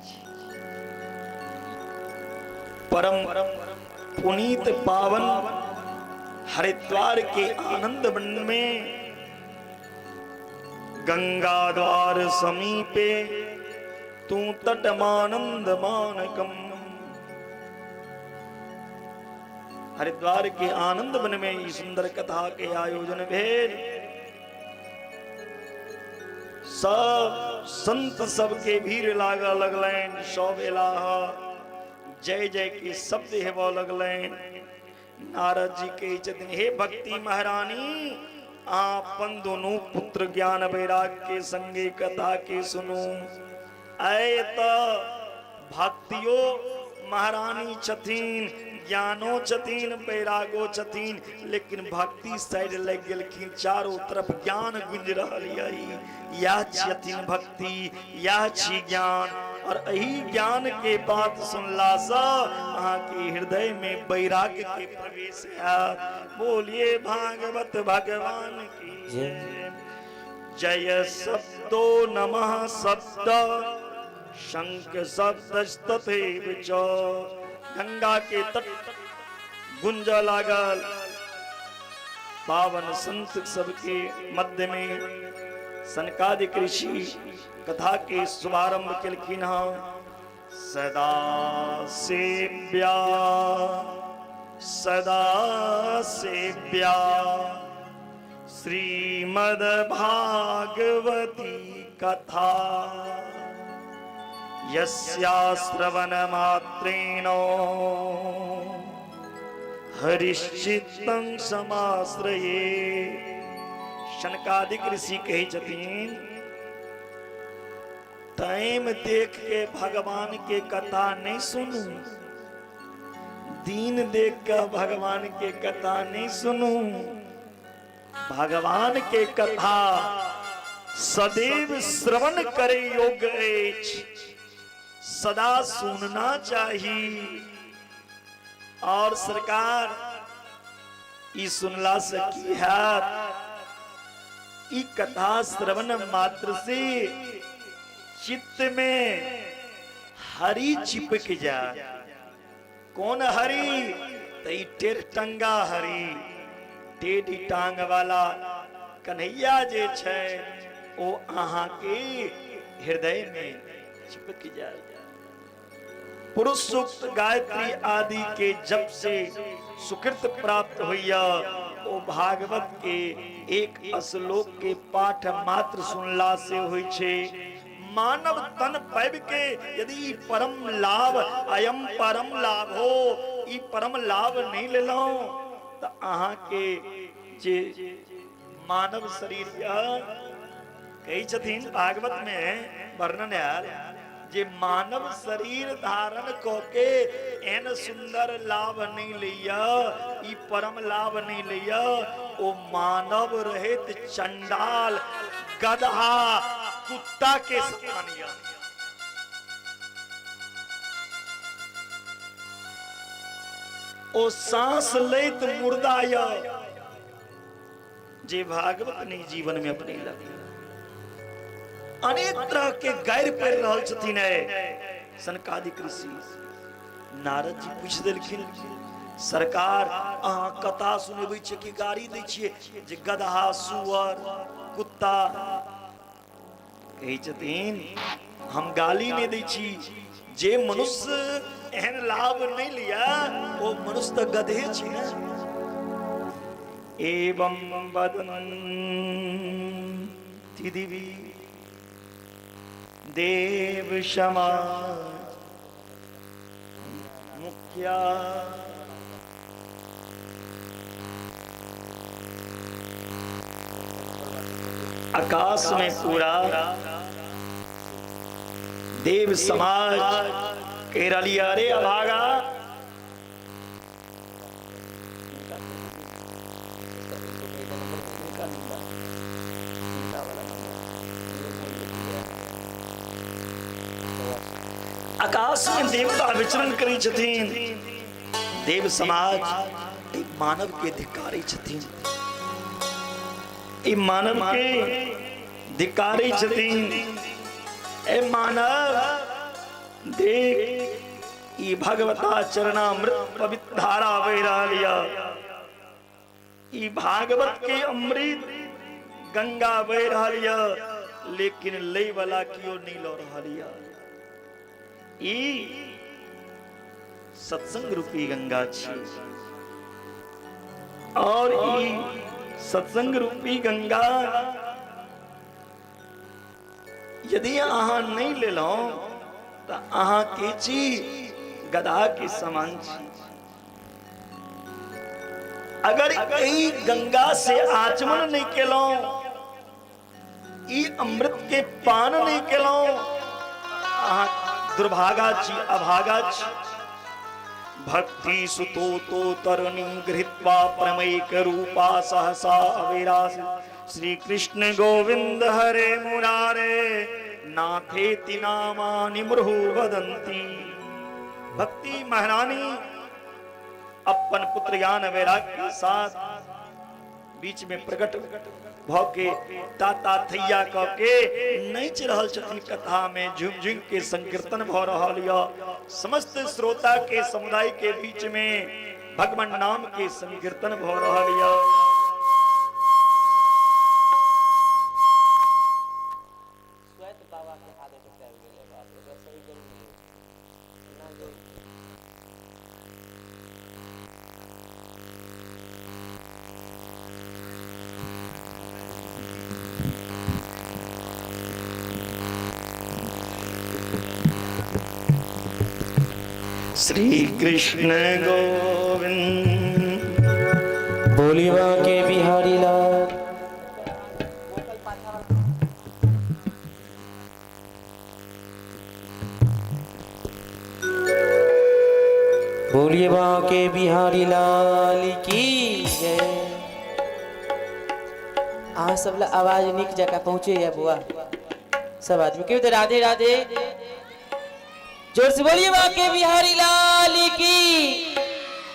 परम पुनीत पावन हरिद्वार के आनंद वन में गंगा द्वार समीपे तू तटमानंद मानकम। हरिद्वार के आनंद वन में ई सुंदर कथा के आयोजन भेल। सब संत सबके भीड़ लागऽ लगलनि, सब एलाह, जय जय के शब्द हेबऽ लगलनि। नारद जी कहै छथिन, हे भक्ति महारानी, अहाँ अपन दुनू पुत्र ज्ञान वैराग के संगे कथा के सुनू। आय तऽ भक्तियो महारानी छथिन, ज्ञानो छथिन, वैरागो छथिन, लेकिन भक्ति साइड लग गेलखिन। चारों तरफ ज्ञान गुंज रहल यही। यह छथिन भक्ति, यह छी ज्ञान, और एही ज्ञान के बात सुनला से अहाँ के हृदय में वैराग्य के प्रवेश हैत। बोलिए भागवत भगवान की जय। जय शब्दो नमः शब्द शंख शब्दस्तथैव च। गंगा के तट गुंज लागल। पावन संत सबके मध्य में सनकादिक ऋषि कथा के शुभारंभ केलखिन हँ। सदा सेव्या सदा सेव्या श्रीमद् भागवती कथा, यस्या श्रवण मात्रेण हरिश्चित्तं समाश्रये। शनकादिक ऋषि कहै छथिन, टाइम देख के भगवान के कथा नहीं सुनू, दिन देख के भगवान के कथा नहीं सुनू, भगवान के कथा सदैव श्रवण करे योग्य अछि। सदा सुनना चाही। और सरकार ई सुनला से की हैत? ई कथा श्रवण मात्र से चित्त में हरि चिपक जाए। कौन हरि? तो ई टेढ़ टंगा हरि, टेढ़ी टांग वाला कन्हैया जे छै ओ अहाँ के हृदय में चिपक जाए। पुरुष सूक्त गायत्री आदि के जप से सुकृत प्राप्त होइया, ओ भागवत के एक श्लोक के पाठ मात्र सुनला से होइ छै। मानव तन पाबि के यदि ई परम लाभ, अयम परम लाभ हो, ई परम लाभ नहीं लेलहुं त अहाँ के जे मानव शरीर यह कहै छथिन भागवत में वर्णन आयल जे मानव शरीर धारण क के एहन सुंदर लाभ नहीं लैया, ई परम लाभ नहीं लैया, ओ मानव रहित चंडाल गधा कुत्ता के समान यह। ओ सांस लैत मुर्दा यह जे भागवत नहीं जीवन में अपनेलक। अनेक तरह के गारि पढ़ि रहल छथिन सनकादिक ऋषि। नारद जी पूछि देलखिन, सरकार अहाँ कथा सुनबै छियै कि गारि दै छियै जे गदहा सुअर कुत्ता? कहै छथिन हम गाली नहि दै छी, जे मनुष्य एहन लाभ नहि लिया ओ मनुष्य तऽ गधे छै ने। एवं वदन्ति दिवि देव समाज मुखिया। आकाश में पूरा देव समाज कह रही, अरे अभागा, आकाश में देवता विचरण करै छथिन, देव समाज ई मानव के धिक्कारै छथिन, ई मानव के धिक्कारै छथिन। ए मानव देख, ई भगवता चरणामृत पवित्र धारा बहि रहल यऽ, ई भागवत के अमृत गंगा बहि रहल यऽ, लेकिन लै वाला कियो नहीं लऽ रहल यऽ। ई सत्संग रूपी गंगा छी और ई सत्संग रूपी गंगा यदि अहाँ नहीं लेलहुं तो अहाँ के छी गधा के समान छी। अगर ई गंगा से आचमन नहीं केलहुं, ई अमृत के पान नहीं केलहुं, अहाँ दुर्भागा छी, अभागा छी। भक्ति सुतो तो तरणी गृहीत्वा परमैक रूपा सहसा अविरास श्री कृष्ण गोविंद हरे मुरारे नाथेति नामानि मुरहु वदंती। भक्ति महारानी अपन पुत्र ज्ञान वैराग के साथ बीच में प्रकट भ के ताता थैया क के नाचि रहल छथिन, कथा में झुम झुम के संकीर्तन भ रहल यऽ, समस्त श्रोता के समुदाय के बीच में भगवान नाम के संकीर्तन भ रहल यऽ। श्वेत बाबा के हाथ अटैक आबि गेलै, बाप रे, एकरा सही करू ने यौ। एना जे श्री कृष्ण गोविंद बोली के बिहारी लाल। बोलिए बाके बिहारी लाल की जय। अहाँ सब ला आवाज निक जकाँ पहुँचे या बुआ सब आदमी के तो राधे राधे। जोर से बोलिए बाके बिहारी लाल की।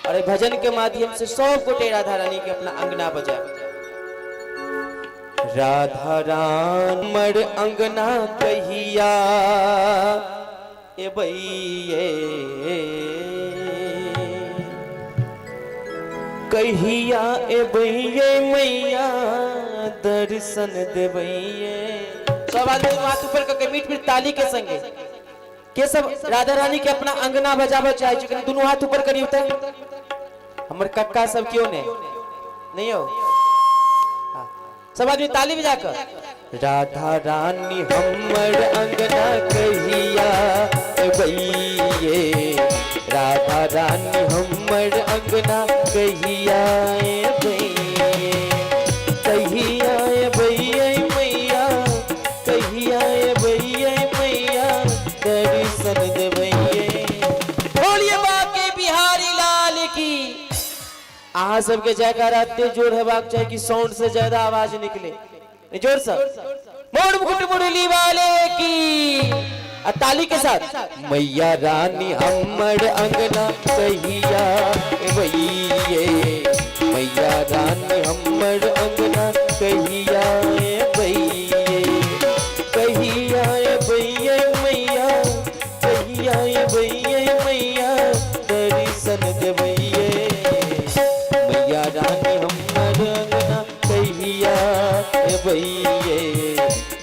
और भजन के माध्यम से सब गोटे राधा रानी के अपना अंगना बजाए। राधा रानी मर अंगना कहिया एबैये, कहिया एबैये मैया दर्शन देबैये। सब आदमी हाथ ऊपर करके मीठ मीठ ताली के संगे के सब राधा रानी के अपना अंगना बजाबऽ चाहे छी, कनी दुनू हाथ ऊपर करियौ तऽ। हमर कक्का सब क्यों नहीं नहीं हो। हाँ। सब आदमी ताली बजा कर राधा रानी हमर अंगना कहिया एबैये, राधा रानी हमर अंगना कहिया एबैये, कहिया एबैये मैया, कहिया एबैये मैया दर्शन देबैये। बोलिए बाके बिहारी लाल की। अहाँ सबके जयकारा एते जोर हेबाक चाही कि साउंड से ज्यादा आवाज निकले, जोर से मोर मुकुट मुरली वाले की। आ ताली के साथ मैया रानी हमर अंगना कहिया एबैये, मैया रानी हमर अंगना कहिया एबैये, कहिया एबैये मैया, कहिया एबैये मैया दर्शन देबैये, मैया रानी हमर अंगना कहिया एबैये,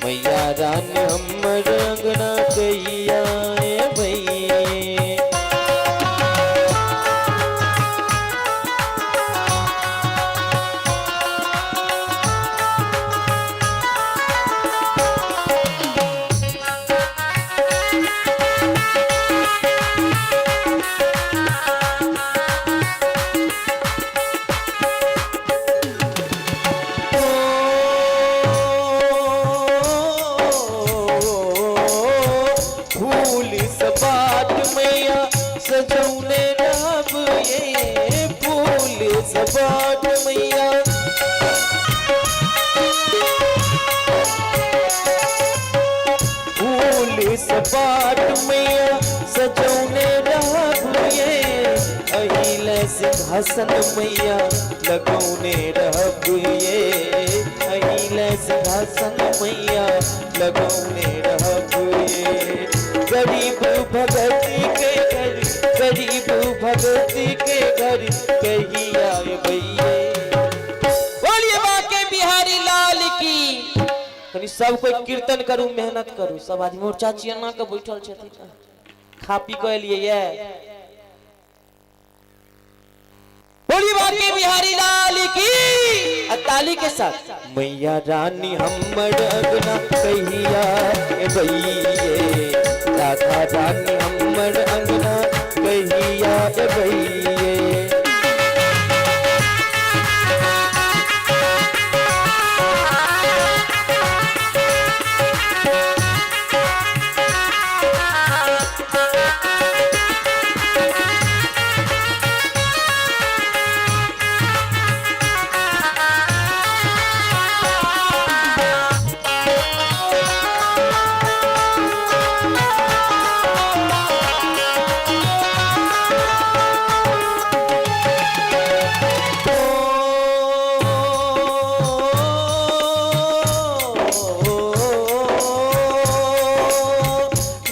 मैया रानी हमर अंगना कहिया एबैये। फूल सपाट मैया सजौने रहब ये, फूल सपाट मैया, फूल सपाट मैया सजौने रहब ये, अहिल सिंहासन मैया लगौने रहब ये, अहिल सिंहासन मैया लगौने रहब ये। गरीब भगत के घर, गरीब भगत के घर कहिया एबैये। बोलिए बाके बिहारी लाल की। कनी सब कोई कीर्तन करू, मेहनत करू। सब आदमी मोर चाची एना के बैठल छथिन, खा पी के एलियै ये। बोलिए बाके बिहारी लाल की। आ ताली के साथ मैया रानी हमर अंगना कहिया एबैये, राधा रानी हमर अंगना कहिया एबैये।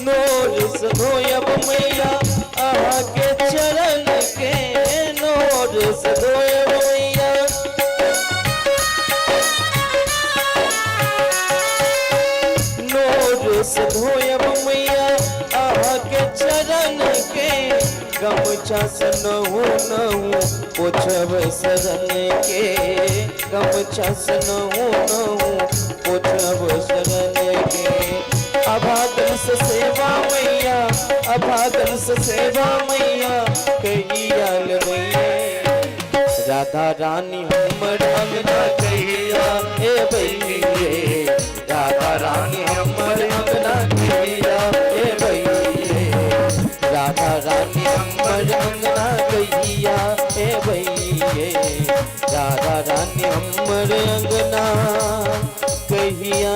नोर से धोयब मैया अहाँ के चरण के, नोर से धोयब मैया, नोर से धोयब मैया अहाँ के चरण के, गमछा से नहु नहु पोछब शरण के, गमछा से नहु नहु पोछब शरण के। अभागल से सेवा मैया, अभागल से सेवा मैया कहिया लेबैये, राधा रानी हमर अंगना कहिया एबैये, राधा रानी हमर अंगना कहिया एबैये, राधा रानी हमर अंगना कहिया एबैये, राधा रानी हमर अंगना कहिया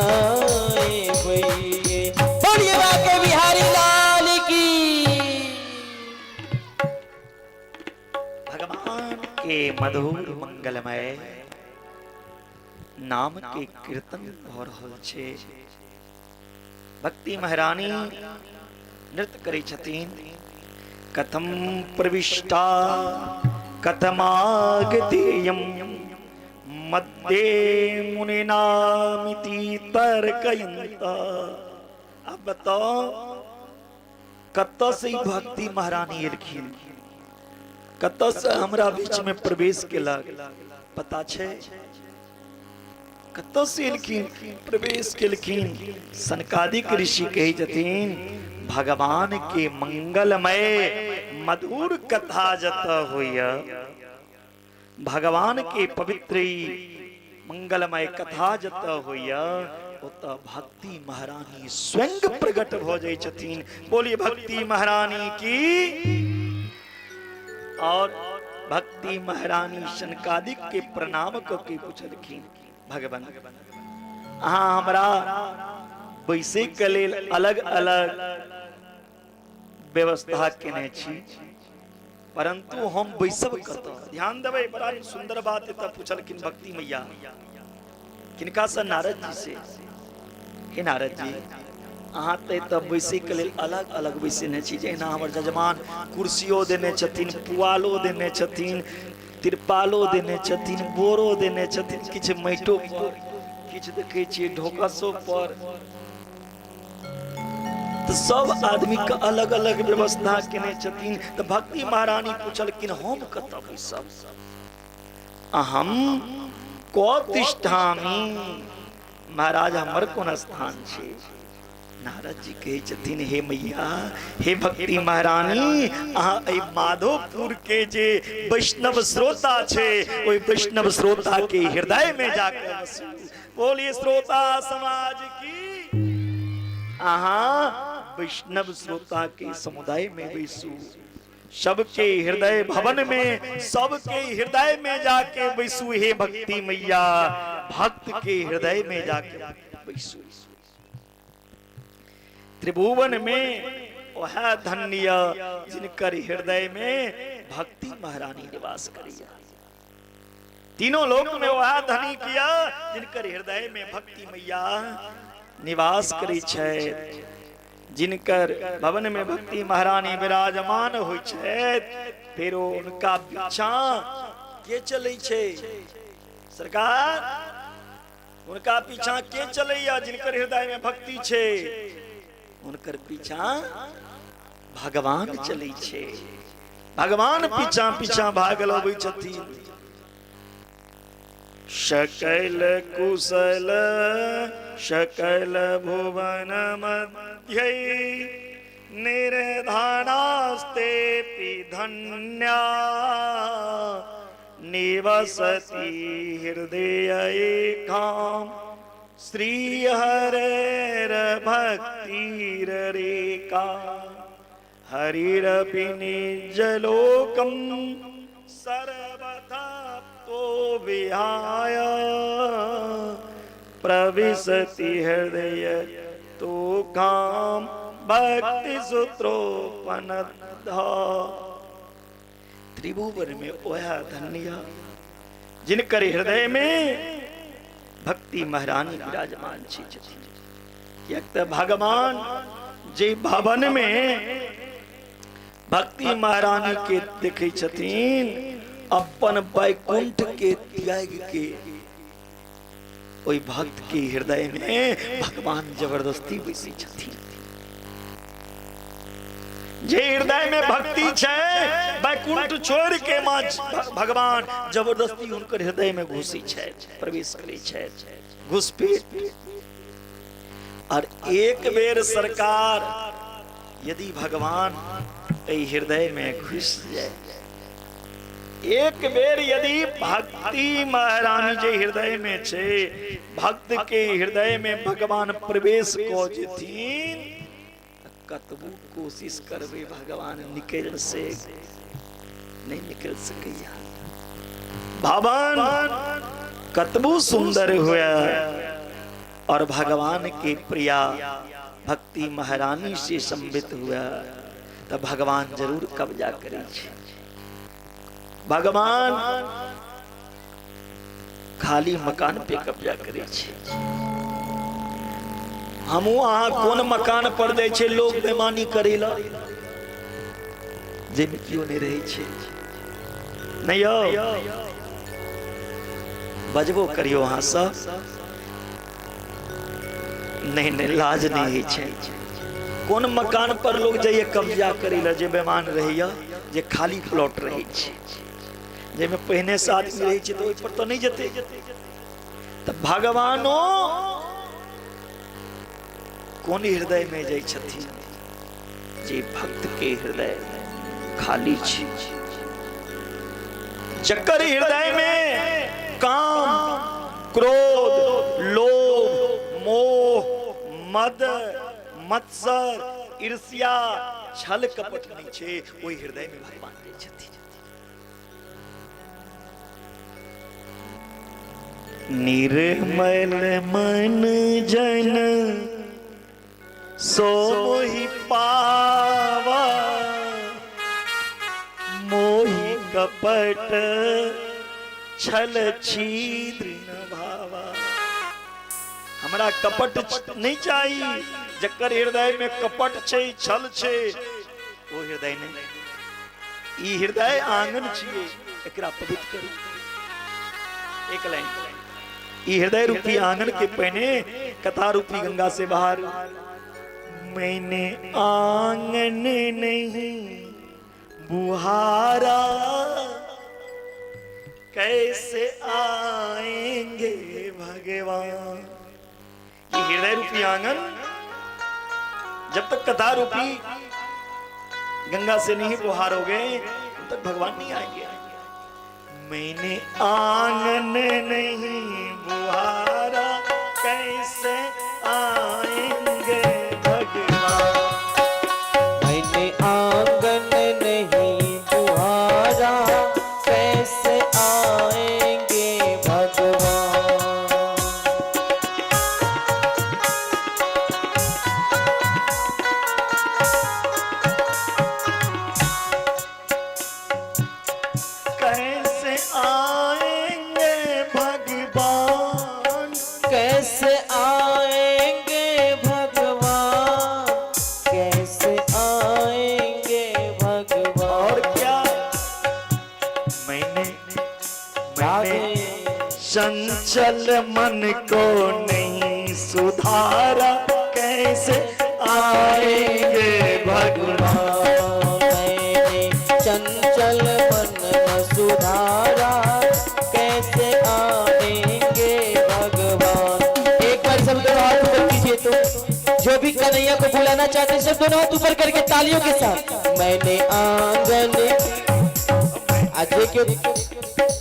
एबैये। बोलिए बाके बिहारी लाल की। के मधुर मंगलमय नाम के कीर्तन भऽ रहल छै। भक्ति महारानी नृत्य करै छथिन। कथम प्रविष्टा कथमागतेयम मध्ये मुनिनामिति तर्कयन्त। अब बताओ कतऽ से ई भक्ति महारानी एलखिन, कतऽ से हमरा बीच में प्रवेश केलक, पता छै? कतऽ से एलखिन, प्रवेश केलखिन? सनकादिक ऋषि कहै छथिन भगवान के मंगलमय मधुर कथा जतऽ होइए, भगवान के पवित्र मंगलमय कथा जतऽ होइए ओतऽ भक्ति महारानी स्वयं प्रकट भऽ जाइ छथिन। बोलिए भक्ति महारानी की। और भक्ति महारानी शनकादिक के प्रणाम कऽ के पुछलखिन, भगवान अहाँ हमरा बैसै के लेल अलग अलग व्यवस्था केने छी, परंतु हम बैसब कतऽ? ध्यान देबै, बड़ा सुंदर बात एतऽ पुछलखिन भक्ति मैया किनका से? नारद जी से। हे नारद जी, अहाँ तऽ एतऽ बैसैके लेल अलग अलग बैसेने छी, जहिना हमर जजमान कुर्सियो देने छथिन, पुआलो देने छथिन, तिरपालो देने छथिन, बोरो देने छथिन, किछु माटिो पर, किछु देखै छियै ढोकसो पर, तऽ सब आदमी के अलग अलग व्यवस्था केने छथिन। तऽ भक्ति महारानी पुछलखिन हम कतऽ बैसब? अहम को तिष्ठामि, महाराज हमर कोन स्थान छै? नारद जी कहै छथिन हे मैया, हे भक्ति महारानी, अहाँ एहि माधोपुर के जे वैष्णव श्रोता छै ओहि वैष्णव श्रोता के हृदय में जाकर बसू। बोलिए श्रोता समाज की। अहाँ वैष्णव श्रोता के समुदाय में बैसू, सबके हृदय भवन में, सबके हृदय में जाके बैसू। हे भक्ति मैया, भक्त के हृदय में जाके बैसू। त्रिभुवन में वह धन्य जिनकर हृदय में भक्ति महारानी निवास करिया। तीनों लोक में वह धनी किया जिनकर हृदय में भक्ति मैया निवास करी छै, जिनकर भवन में भक्ति महारानी विराजमान होइ छै। फिर उनका पीछा के चलै छै सरकार? उनका पीछा के चलैया? जिनकर हृदय में भक्ति छै उनकर पीछा भगवान चलै छै। भगवान पीछा पीछा भागल अबै छथिन। सकल कुशल सकल भुवन मध्य निर्धानास्ते धन्या निवसति हृदय एकाम श्री हरेर भक्तिर रेखा हरिरपि निजलोकम सर्वथा तो विहाय प्रविशति हृदय तो काम भक्ति सूत्रोपनद्ध। त्रिभुवन में ओह धन्य जिनकर हृदय में भक्ति महारानी विराजमान छी छथिन। किएक तऽ भगवान जे भवन में भक्ति महारानी के देखै छथिन अपन वैकुंठ के त्याग के ओहि भक्त के हृदय में भगवान जबरदस्ती बैसै छथिन। जे हृदय में भक्ति छै वैकुंठ छोड़ के माँ भगवान जबरदस्ती हुनकर हृदय में घुसी छै, प्रवेश करै छै, घुसपैठ। और एक बेर सरकार यदि भगवान एहि हृदय में घुस जाए, एक बेर यदि भक्ति महारानी जे हृदय में छै भक्त के हृदय में भगवान प्रवेश कऽ जेथिन, कतबो कोशिश करबै भगवान निकल से नहीं निकल सकैया। भवन कतबो सुंदर हुए और भगवान के प्रिया भक्ति महारानी से संबित हुआ तो भगवान जरूर कब्जा करै छै। भगवान खाली मकान पे कब्जा करै छै। हमहूँ अहाँ कोन मकान पर जाइ छै लोग बेमानी करै लए, जाहिमे केओ नहि रहै छै? नहि यौ, बजबो करियौ अहाँ सब। नहि नहि, लाज नहि होइ छै। कोन मकान पर लोग जाइए कब्जा करै लए जे बेमान रहैया? जे खाली प्लॉट रहै छै, जाहिमे पहिने से आदमी रहै छै, तऽ ओहि पर तऽ नहि जेतै। तऽ भगवानो कोन हृदय में जाइ छथिन? जे भक्त के हृदय खाली छै, जकर हृदय में काम, क्रोध, लोभ, मोह, मद, मत्सर, ईर्ष्या, छल कपट नहि छै, ओहि हृदय में भगवान जाइ छथिन। निर्मल मन जन सो मोहि पावा, मोहि कपट छल छीद्र न भावा। हमरा कपट नहीं चाही। जकर हृदय में कपट छै, छल छै, ओ हृदय नहीं। ई हृदय आंगन छियै, एकरा पवित्र करू। एक लाइन, ई हृदय रूपी आंगन के पहिने कथा रूपी गंगा से बाहर। मैंने आंगन नहीं बुहारा, कैसे आएंगे भगवान। ये हृदय रूपी आंगन जब तक कथा रूपी गंगा से नहीं बुहारोगे, तब तक भगवान नहीं आएंगे। मैंने आंगन नहीं बुहारा, कैसे आएंगे भगवान। मैंने आंगन नहीं बुहारा, कैसे आएंगे भगवान। कैसे आएंगे भगवान, कैसे आएंगे भगवान, कैसे आएंगे भगवान। और क्या मैंने मैंने चंचल मन को नहीं सुधारा, कैसे आएंगे भगवान। मैंने चंचल मन न सुधारा, कैसे आएंगे भगवान। एक बार सब दोनों हाथ ऊपर कीजिए तो, जो भी कन्हैया को बुलाना चाहते हैं सब दोनों हाथ ऊपर करके तालियों के साथ। मैंने आंगन, आज क्यों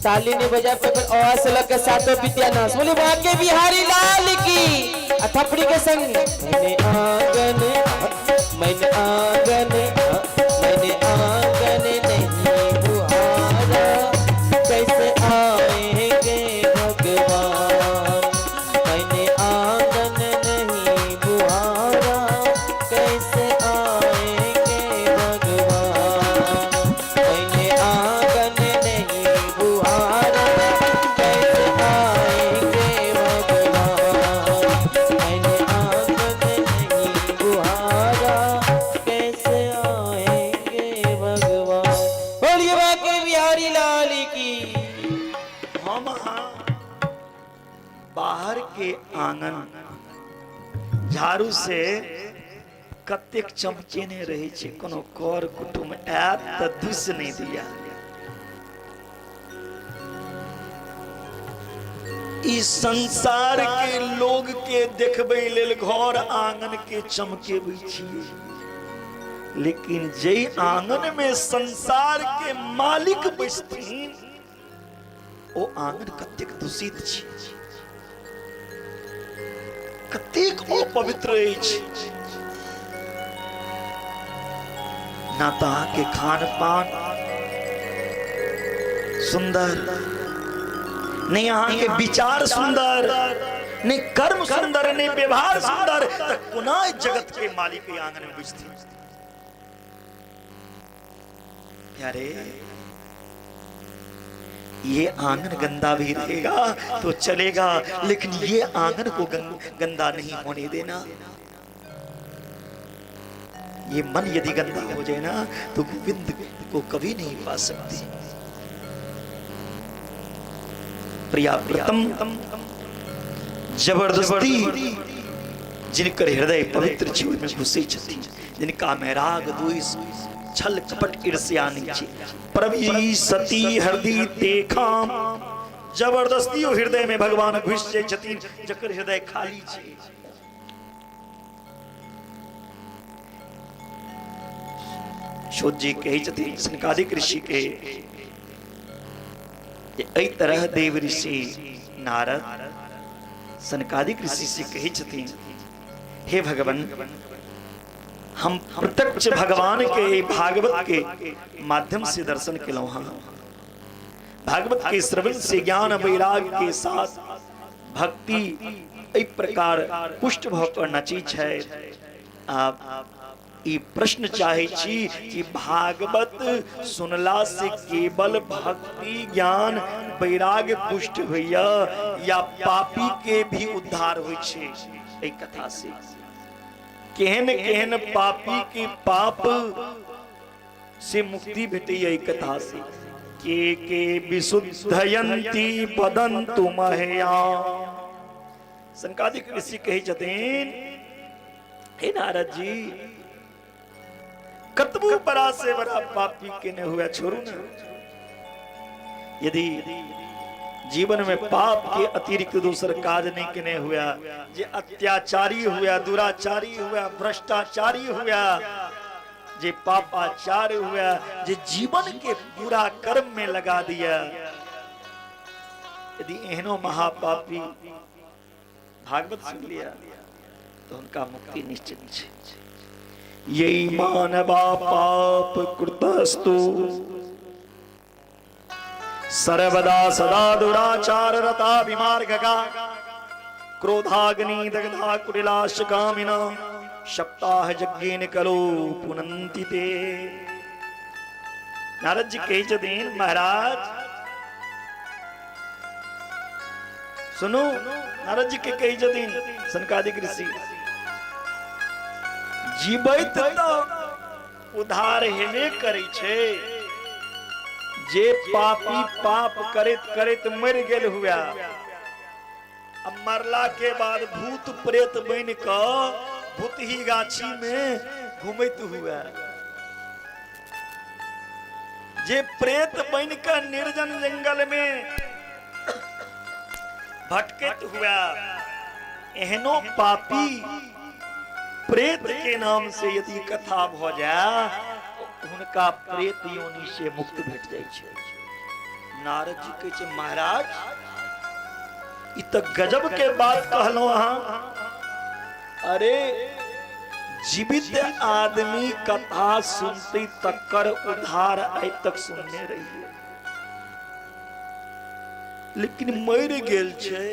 ताली नहीं बजा पर आवाज से लग के सातों विद्यानाश बोले बाके बिहारी लाल की थपड़ी के संग। मैंने आंगन, मैंने आंगन, मैंने आंगन नहीं बुहारा, कैसे आएंगे भगवान। मैंने आंगन नहीं बुहारा, कैसे आएंगे भगवान। मैंने आंगन नहीं बुहारा, कैसे आएंगे भगवान। मैंने आंगन नहीं बुहारा, कैसे आएंगे भगवान। बोलिए बाके बिहारी लाल की। हम अहाँ बाहर के आंगन झाड़ू से कतेक चमकेने रहै छै, कोनो कर कुटुम आयत तऽ दुस नहि दिया। ई संसार के लोग के देखबै लेल घर आंगन के चमकेबै छियै, लेकिन जै आंगन में संसार के मालिक बैसथिन, ओ आंगन कतेक दूषित छै, कतेक अपवित्र अछि। ना तऽ अहाँके खान पान सुन्दर, नहि अहाँके विचार सुन्दर, नहि कर्म सुन्दर, नहि व्यवहार सुन्दर, तऽ कोना जगत के मालिक आंगन में बैसथिन? प्यारे, ये आंगन गंदा भी रहेगा तो चलेगा, लेकिन ये आंगन को गंदा नहीं होने देना। ये मन यदि गंदा हो जाए ना तो गोविंद को कभी नहीं पा सकते। प्रिया प्रीतम जबरदस्ती जिनकर हृदय पवित्र छै ओहिमे घुसै छथिन, जिनका में राग द्वेष छल कपट ईर्ष्या नहीं छै। प्रविशति हृदय तेखाम, जबरदस्ती ओ हृदय में भगवान घुसि जाइ छथिन जकर हृदय खाली छै। शोध जी कहै छथिन सनकादिक ऋषि के जे एहि तरह देव ऋषि नारद सनकादिक ऋषि से कहै छथिन, हे भगवान, हम प्रत्यक्ष भगवान के एहि भागवत के माध्यम से दर्शन केलहुँ हँ। भागवत के श्रवण से ज्ञान वैराग्य के साथ भक्ति एहि प्रकार पुष्ट भऽ कऽ नचै छै। आब ई प्रश्न चाहे छी कि भागवत सुनला से केवल भक्ति ज्ञान वैराग्य पुष्ट होइया या पापी के भी उद्धार होइ छै एहि कथा से? केहन केहन पापी के पाप से मुक्ति भेटैया एहि कथा से? के के विशुद्धयंती बदंतु महया। सनकादिक ऋषि कहै छथिन, हे नारद जी, कतबो बड़ा से बड़ा पापी केने हुए छोड़ू ना, यदि जीवन में पाप के अतिरिक्त दोसर काज नहीं केने हुआ, जे अत्याचारी हुआ, दुराचारी हुआ, भ्रष्टाचारी हुआ, जे पापाचार हुआ, जे जीवन के पूरा कर्म में लगा दिया, यदि एहनो महापापी भागवत सुन लिया तो उनका मुक्ति निश्चित है। यही मानवा पाप कृतस्तु सर्वदा सदा दुराचार रता विमार्गगा क्रोधाग्नि दग्धा कुटिलाश कामिना सप्ताह यज्ञेन कलो पुनंति ते। नारद जी कहै छथिन, महाराज सुनू, नारद जी के कहै छथिन सनकादिक ऋषि, जीवैत तऽ उधार हेबे करै छै, जे पापी पाप करैत करैत मरि गेल हुआ, आ मरला के बाद भूत प्रेत बनि कऽ भूतही गाछी में घुमैत हुआ, जे प्रेत बनि कऽ निर्जन जंगल में भटकैत हुआ, एहनो पापी प्रेत के नाम से यदि कथा भऽ जाय हुनका प्रेत योनि से मुक्त भेट जाइ छै। नारद जी कहै छै, महाराज, ई तऽ गजब के बात कहलहुँ अहाँ। अरे जीवित आदमी कथा सुनते तकर उधार आइ तक सुनने रहिए, लेकिन मरि गेल छै,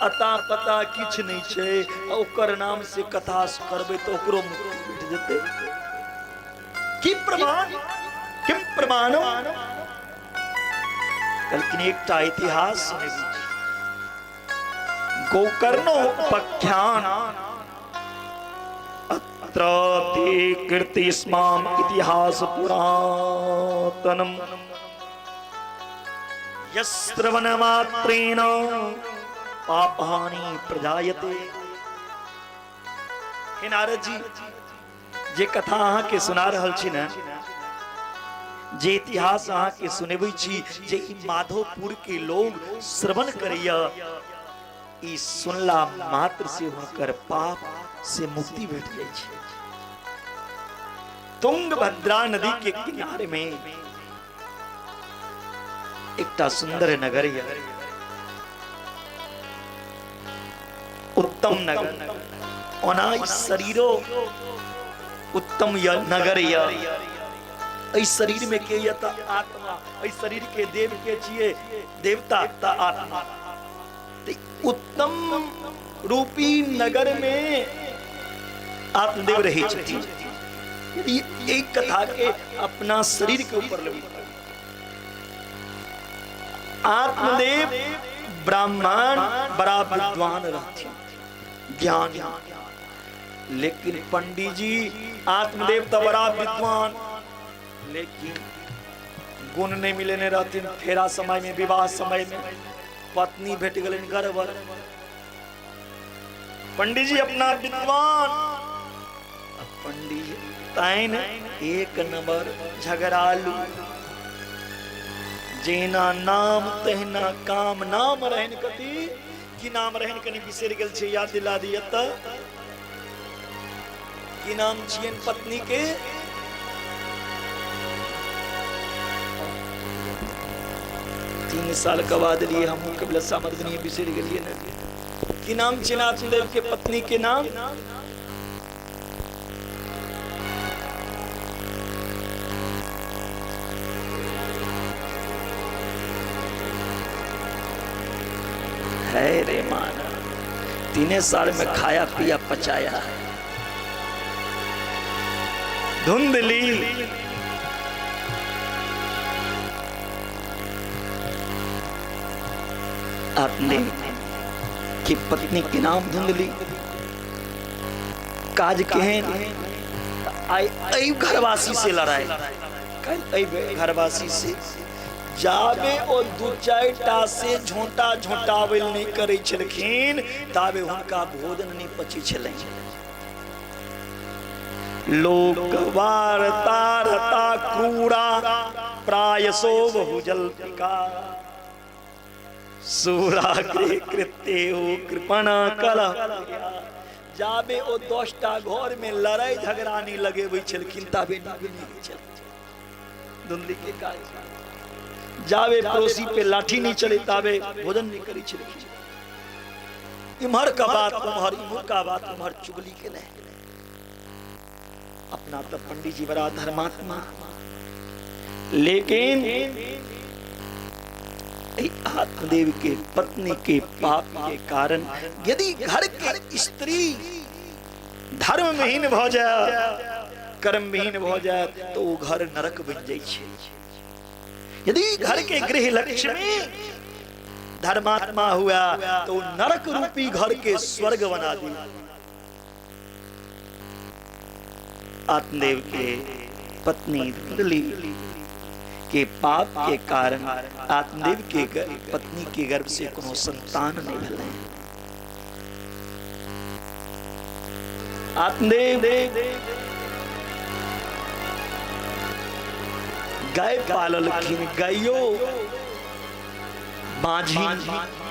अता पता किछु नहि छै, आ ओकर नाम से कथा करबै तऽ ओकरो मुक्ति भेट जेतै? की प्रमाण? किम प्रमाणम? कहलखिन, एकटा इतिहास सुनेबै छी, गोकर्णोपख्यान। अत्र ते कीर्ति स्माम इतिहास पुरातनम यश्रवण मात्रेण पापहानि प्रजायते। हे नारद जी, जे कथा अहाँ के सुना रहल छी ने, जे इतिहास अहाँ के सुनेबै छी, जे ई माधोपुर के लोग श्रवण करैया, ई सुनला मात्र से हुनकर पाप से मुक्ति भेट जाइ छै। तुंगभद्रा नदी के किनारे में एकटा सुंदर नगर यऽ, उत्तम नगर। ओना ई शरीरो उत्तम यऽ नगर यऽ। एहि शरीर में के यऽ तऽ आत्मा, एहि शरीर के देव के छियै? देवता तऽ आत्मा। तऽ उत्तम रूपी नगर में आत्मदेव रहै छथिन। यदि एक कथा के अपना शरीर के ऊपर लेबै, आत्मदेव ब्राह्मण बड़ा विद्वान रहथिन, ज्ञानी। लेकिन पंडित जी आत्मदेव तो बड़ा विद्वान, लेकिन गुण नहीं मिलेने रहथिन। फेरा समय में, विवाह समय में पत्नी भेट गेलनि गड़बड़। पंडित जी अपना विद्वान, पंडित जी तैन एक नंबर झगड़ालू, जेना नाम तहिना काम। नाम रहन कथी की नाम रहन कनी बिसरि गेल छै, याद दिला दिय त की नाम छियन पत्नी के? 3 साल के बाद लिए हमहूँ के लस्सा मर्दनी बिसरि गेलियै ने। की नाम छियन आत्मदेव के पत्नी के नाम? है रे माना 3 साल में खाया पिया पचाया है। धुंधली आपने की पत्नी के नाम धुंधली। काज केहन आई एहि घरवासी से लड़ाई, काल्हि एहि घरवासी से, जाबे ओ दू चारि टा से झोंटा झोंटाबै नहि करै छलखिन ताबे हुनका भोजन नहि पचै छलनि। लोक वार्ता रता क्रूरा प्रायसो बहुजल्पिका सूराग्रे कृत्य ओ कृपणा कला। जाबे ओ 10टा घर में लड़ाई झगड़ा नहीं लगेबै छलखिन ताबे नीक नहि होइ छलखिन। धुंधली के काज जाबे पड़ोसी पे लाठी नहीं चले ताबे भोजन नहीं करै छलखिन। इम्हर का बात उम्हर, इम्हर का बात उम्हर, चुगली के नहीं। अपना तो पंडित जी बड़ा धर्मात्मा, लेकिन आत्मदेव के पत्नी के पाप के कारण यदि घर के स्त्री धर्मविहीन भ जाए, कर्मविहीन भ जाए, तो वो घर नरक बन जाए छै। यदि घर के गृह लक्ष्मी धर्मात्मा हुआ तो नरक रूपी घर के स्वर्ग बना दी। आत्मदेव के पत्नी धुंधली के पाप के कारण आत्मदेव के पत्नी के गर्भ से कोनो संतान नहीं भेलै। आत्मदेव गाय पाललखिन, गायो बाँझिन,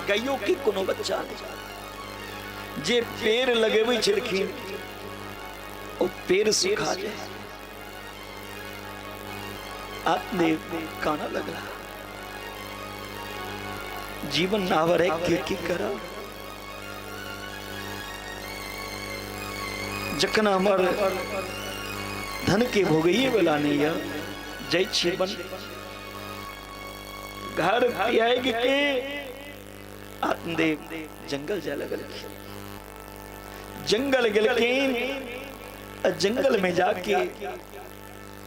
गायो के कोनो बच्चा नहीं। जे पेड़ लगेबै छलखिन ओ पेड़ सुखा जाए। आत्मदेव काना लगला, जीवन नावर है के की करा। जखन हमर धन के भोगैये वाला नहीं है, जाइ छी बन घर त्याग के आत्मदेव जंगल जाय लगलखिन। जंगल गेलखिन, जंगल में जाके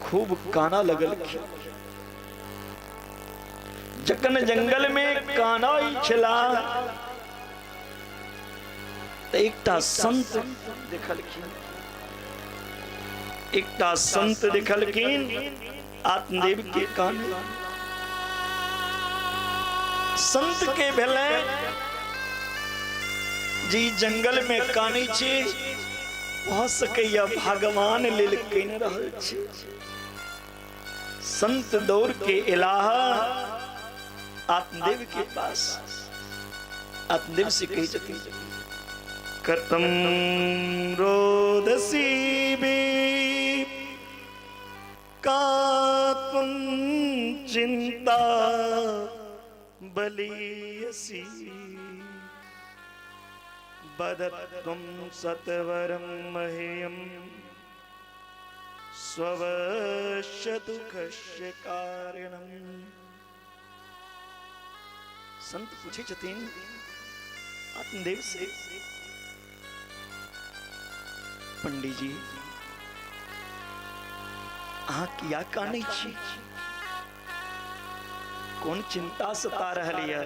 खूब काना लगलखिन। जखन जंगल में काना छला त एकटा संत देखलखिन, एकटा संत देखलखिन आत्मदेव के काने। संत के भेलै जी जंगल में कानै छी, भऽ सकैया भगवान लेल कनि रहल छी। संत दौड़ के एलाह आत्मदेव के पास। आत्मदेव से कहै छथिन, कतम रोदसी बे का त्वं चिंता बलीयसी, बदत्वं सत्वरं मह्यं स्ववश्य दुःखस्य कारणम्। संत पूछे छथिन आत्मदेव से, पंडित जी अहाँ किया कानै छी? कोन चिंता सता रहल यऽ?